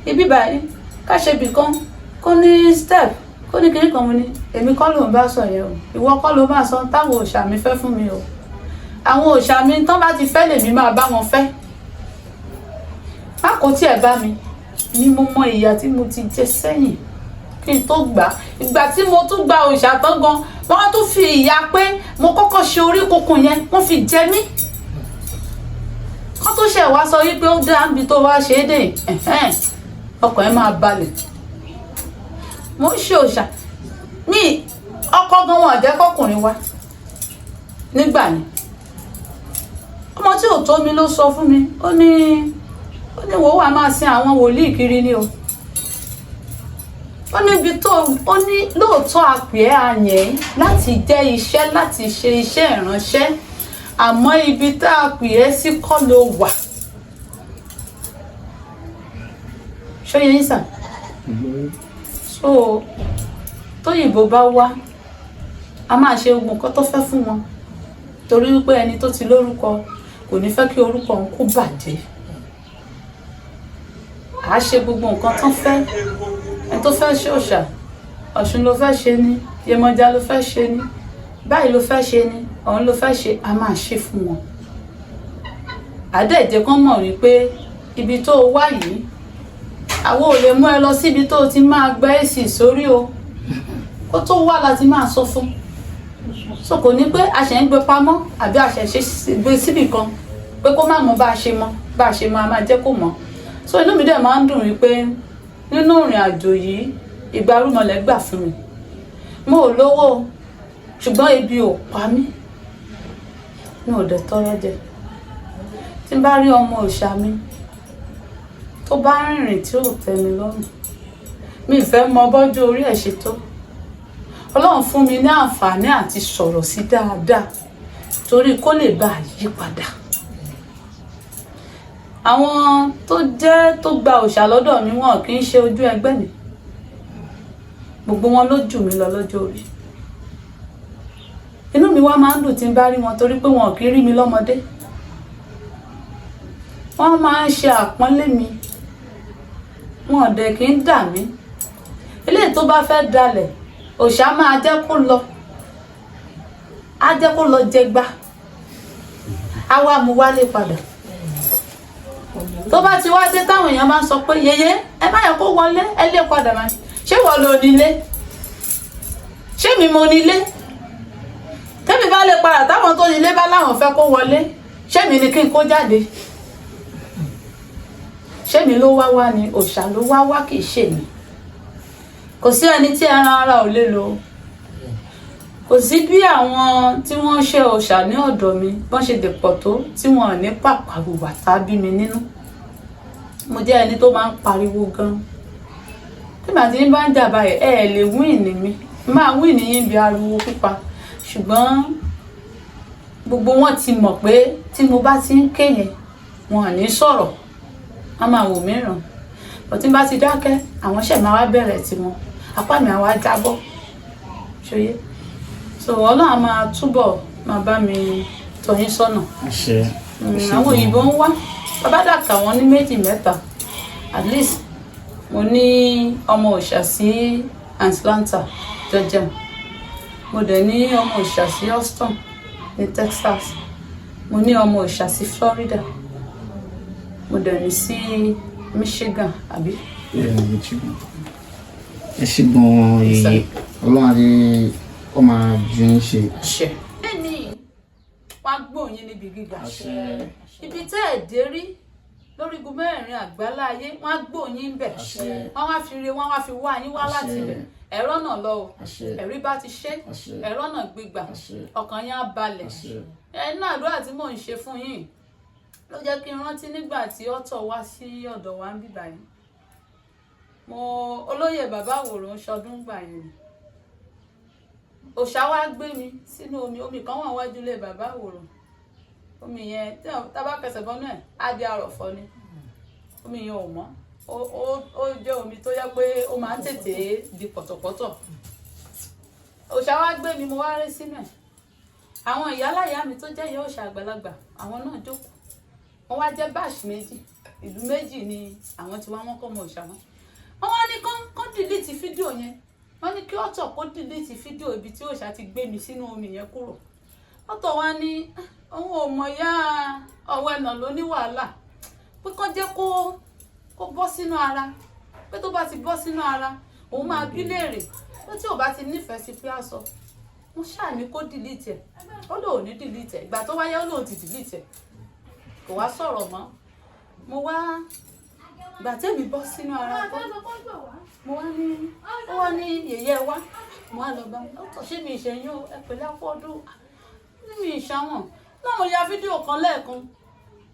ibi báyìí, ká ṣe ibì kan, kó ní step, kó ní kinní kan. Mo ní èmi kọ́ ló ń bá sọ yẹn o. Ìwọ kọ́ ló máa sọ táwọn òòṣà mi fẹ́ fún mi o. Àwọn òòṣà mi tán bá ti fẹ́, lèmi máa bá wọn fẹ́. Má kó tiẹ̀ bá mi ní. Mo mọ ìyà tí mo ti jẹ sẹ́yìn kí n tó gbà á. Ìgbà tí mo tún gba òòṣà tán gan, wọ́n tún fi ìyà pé mo kọ́kọ́ ṣe orí kunkun yẹn, wọ́n fi jẹ mí, kán tó ṣẹ̀ wá sọ wípé ó dá níbi tó wá ṣe é dé, ẹ̀hẹ́n, ọkàn ẹ̀ máa balẹ̀. Mo ń ṣe òòṣà mi, ọkọ gan wọn ò jẹ́ kọkùnrin wá nígbà yẹn. Ọmọ tí ò tó mi ló sọ fún mi, ó ní wo wà máa sin àwọn wòlíì kiri ni o. Ó níbi tó, ó ní lóòótọ́ àpè ẹ́ àyẹ̀ láti jẹ́ iṣẹ́, láti ṣe iṣẹ́ ìránṣẹ́, àmọ́ ibi tá a pè ẹ́ sí kọ́ ló wà. Ṣó yẹ yín sà? So tóyìnbó bá wá, a máa ṣe gbogbo nǹkan tó fẹ́ fún wọn, torí wípé ẹni tó ti lórúkọ kò ní fẹ́ kí orúkọ òun kó bàjẹ́. À á ṣe gbogbo nǹkan tán fẹ́. Ẹni tó fẹ́ ṣe òòṣà, Ọ̀ṣun ló fẹ́ ṣe ni, Yemọja ló fẹ́ ṣe ni, báyìí ló fẹ́ ṣe ni, ọ̀hún ló fẹ́ ṣe, a máa ṣe fún wọn. Àdẹ́ẹ̀jẹ̀ kan mọ̀ wípé ibi tó o wá yìí, àwọn ò lè mú ẹ lọ síbi tó o ti máa gba èsì sórí o. Kó tó wá láti máa sọ fún, so kò ní pé a ṣẹ̀ ń gbé pamọ́ àbí a ṣẹ̀ ṣe gbé síbì kan pé kó má mọ bá a ṣe mọ, bá a ṣe mọ, a máa jẹ́ kó mọ̀. So inú mi dẹ̀ máa ń dùn wípé nínú ìrìn àjò yìí, ìgbà rúmọlẹ̀ gbà fún mi. Mo ò lówó o, ṣùgbọ́n ebi ò pa mí, mi ò dẹ̀ tọrọ jẹ. Tí n bá rí ọmọ òòṣà mi tó bá rìnrìn tí ò tẹ́ mi lọ́rùn, mi ì fẹ́ mọ bọ́jú orí ẹ̀ ṣe tó. Ọlọ́run fún mi ní àǹfààní àti sọ̀rọ̀ sí dáadáa torí kó lè bá a yí padà. Àwọn tó jẹ́ tó gba òòṣà lọ́dọ̀ mi, wọn kì í ṣe ojú ẹgbẹ́ mi. Gbogbo wọn ló jù mí lọ lọ́jọ́ orí. Inú mi wá máa ń dùn tí n bá rí wọn torí pé wọn kì í rí mi lọ́mọdé. Wọ́n máa ń ṣe àpọ́nlé mi, wọn ò dẹ̀ kì í dà mí. Eléyìí tó bá fẹ́ dalẹ̀, òòṣà máa jẹ́ kó lọ, á jẹ́ kó lọ jẹgba, á wá mú wálé padà. Tó bá ti wá dé, táwọn èèyàn bá ń sọ pé, "Yèyé, ẹ má yẹ kó wọlé, ẹ lé padà," máa ṣé wọ́n lo nílé? Ṣé mi mo nílé? Tẹ́mi bá lè padà, táwọn tó nílé bá láwọn fẹ́ kó wọlé, ṣé mi ni kí n kó jáde? Ṣé mi ló wá wá ni? Òòṣà ló wá wá, kì í ṣe mi. Kò sí ẹni tí ẹran ara ò lè lò. Kò sí bí àwọn tí wọ́n ṣe òòṣà ní ọ̀dọ̀ mi bọ́n ṣe lè pọ̀ tó tí wọ́n ò ní pàpàrùwà tá bí mi nínú. Mo jẹ́ ẹni tó máa ń pariwo gan. Tí màá ti ń bá ń jà báyìí, ẹ ẹ̀ lè win mi, máa win yín bí ariwo pípa. Ṣùgbọ́n gbogbo wọn ti mọ̀ pé tí mo bá ti ń ké yẹn, wọn ò ní sọ̀rọ̀, wọ́n máa wò mí ràn bọ̀. Tí n bá ti dákẹ́, àwọn ṣẹ̀ máa wá bẹ̀rẹ̀ tiwọn, apá mi àwa jábọ́ ṣòye. So Ọlọ́run á máa túbọ̀ máa bá mi tọ́ yín sọ́nà. Àṣẹ. Àwọn òyìnbó ń wá, bàbá dàkà wọn ní méjì mẹ́ta. At least mo ní ọmọ òòṣà sí Atlanta, Georgia. Mo dẹ̀ ní ọmọ òòṣà sí Houston ní Texas. Mo ní ọmọ òòṣà sí Florida. Mo dẹ̀ ní sí Michigan, àbí. Ẹ ṣe gan-an yèyé. Ọlọ́run àti ó máa ju yín ṣe. Ṣe. Bẹ́ẹ̀ni, wọ́n á gbóhùn níbi gíga, ibi tẹ́ ẹ̀ dé rí lórígun mẹ́rin àgbálá ayé, wọ́n á gbóhùn yín bẹ̀. Wọ́n wá fi re, wọ́n wá fi wá yín wá láti ibẹ̀. Ẹ̀rọ náà lọ o. Ẹ̀rí bá ti ṣe, ẹ̀rọ náà gbígbà, ọkàn yín á balẹ̀. Ẹ náà, àdúrà tí mò ń ṣe fún yín ló jẹ́ kí n rántí nígbà tí ọ̀tọ̀ wá sí ọ̀dọ̀ wa ń bíbá yìí. Mo olóyè bàbá àwòrán ṣọdún gbà yẹn ni òòṣà wa gbé mi sínú omi. Omi kan wà wájú ilé bàbá àwòrán. Omi yẹn, tí tá bá kẹsẹ̀ bọ́nú ẹ̀, á di àrọ̀fọ́ ni. Omi yẹn ò mọ́, ó jẹ́ omi tó yẹ pé ó máa ń tètè di pọ̀tọ̀pọ̀tọ̀. Òòṣà wa gbé mi, mo wá rí sínú ẹ̀. Àwọn ìyáláyà mi tó jẹ́ ìyá òòṣà àgbàlagbà, àwọn náà jókòó. Wọ́n wá jẹ́ batch méjì, ìlú méjì ni àwọn tí wá. Wọ́n kọ́ ọmọ òòṣà wọn. Wọ́n wá ní kán delete fídíò yẹn. Wọ́n ní kí ọ̀tọ̀ kó delete fídíò ibi tí òòṣà ti gbé mi sínú omi yẹn kúrò. Ọ̀tọ̀ wá ní òun ò mọ̀ yá ọ̀wọ́ ẹ̀nà ló ní wàhálà, pé kán jẹ́ kó bọ́ sínú ara, pé tó bá ti bọ́ sínú ara, òun máa bí léèrè pé tí ò bá ti nífẹ̀ẹ́ sí pé á sọ. Wọ́n ṣáà ní kó delete ẹ̀, ó lóun ní delete ẹ̀. Ìgbà tó wáyé, ó lóun ti delete ẹ̀, kò wá sọ̀rọ̀ mọ́. Mo wá ìgbà tẹ́mi bọ́ sínú ara tán, mo wá ní, ó wá ní, "Yèyé wa." Mo wá lọ bá ó tọ̀, "Ṣé mi ìṣẹ̀yìn o? Ẹ pẹ̀lẹ́ àpọ̀dún ní mi ìṣàwọ̀n láwọn ya fídíò kan lẹ́ẹ̀kan."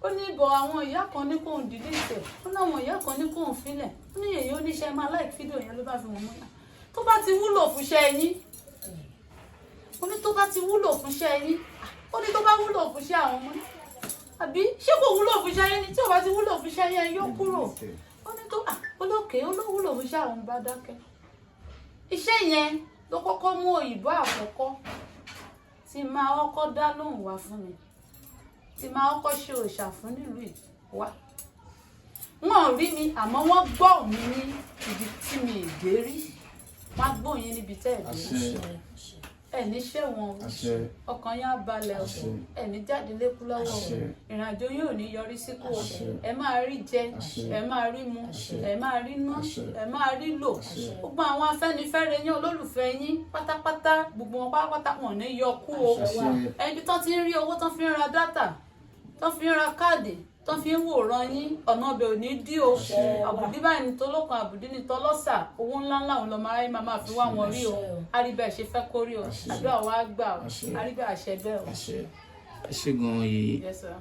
Ó ní bọ̀ àwọn ìyá kan ní kóun delete ẹ̀, ó láwọn ìyá kan ní kóun filẹ̀. Ó ní, "Yèyé oníṣẹ́ máa like fídíò yẹn." Ló bá fi wọ́n mú yà, "Tó bá ti wúlò fúnṣẹ́ yín." Ó ní tó bá ti wúlò fúnṣẹ́ yín. Ó ní tó bá wúlò fúnṣẹ́ àwọn ọmọ ní, àbí ṣé kò wúlò fúnṣẹ́ yín ni? Tí ò bá ti wúlò fúnṣẹ́ yín, yóò kúrò. Ó ní tó olókè ó ló wúlò fúnṣẹ́ àwọn. Bá dákẹ́. Iṣẹ́ yẹn ló kọ́kọ́ mú òyìnbó àkọ́kọ́ tí máa kọ́kọ́ dá lóhùn wá fún mi, tí máa kọ́kọ́ ṣe òòṣà fún nílùú yìí wá. Wọn ò rí mi, àmọ́ wọ́n gbọ́ mi ní ibi tí mi ì dé rí. Wọ́n á gbóhùn yín níbi tẹ́ ẹ̀ dé. Ẹ̀ ní ṣẹ̀wọ̀n o. Ọkàn yín á balẹ̀ o. Ẹ̀ ní jáde lékú lọ́wọ́ o. Ìrìnàjò yín ò ní yọrí síkú o. Ẹ máa rí jẹ, ẹ máa rí mu, ẹ máa rí ná, ẹ máa rí lò. Gbogbo àwọn Afẹ́nifẹ́re yín, olólùfẹ́ yín pátápátá, gbogbo wọn pátápátá, wọn ò ní yọ kú o. Ẹbí tán ti ń rí owó tán fi ń ra data, tán fi ń ra káàdì, tán fi ń wòran yín, ọ̀nà ọbẹ̀ ò ní dí o. Àbùdí báyìí ní tolókan, àbùdí ní tọlọ́sà. Owó ńláńlá òun lọ́mọ aráyé máa máa fi wá wọn rí o. Àríbẹ̀ ṣe fẹ́ kórí o. Àdúrà wa gbà o. Àríbẹ̀ àṣẹ bẹ́ẹ̀ o. Ẹ ṣé gan-an yìí. Yes, sir.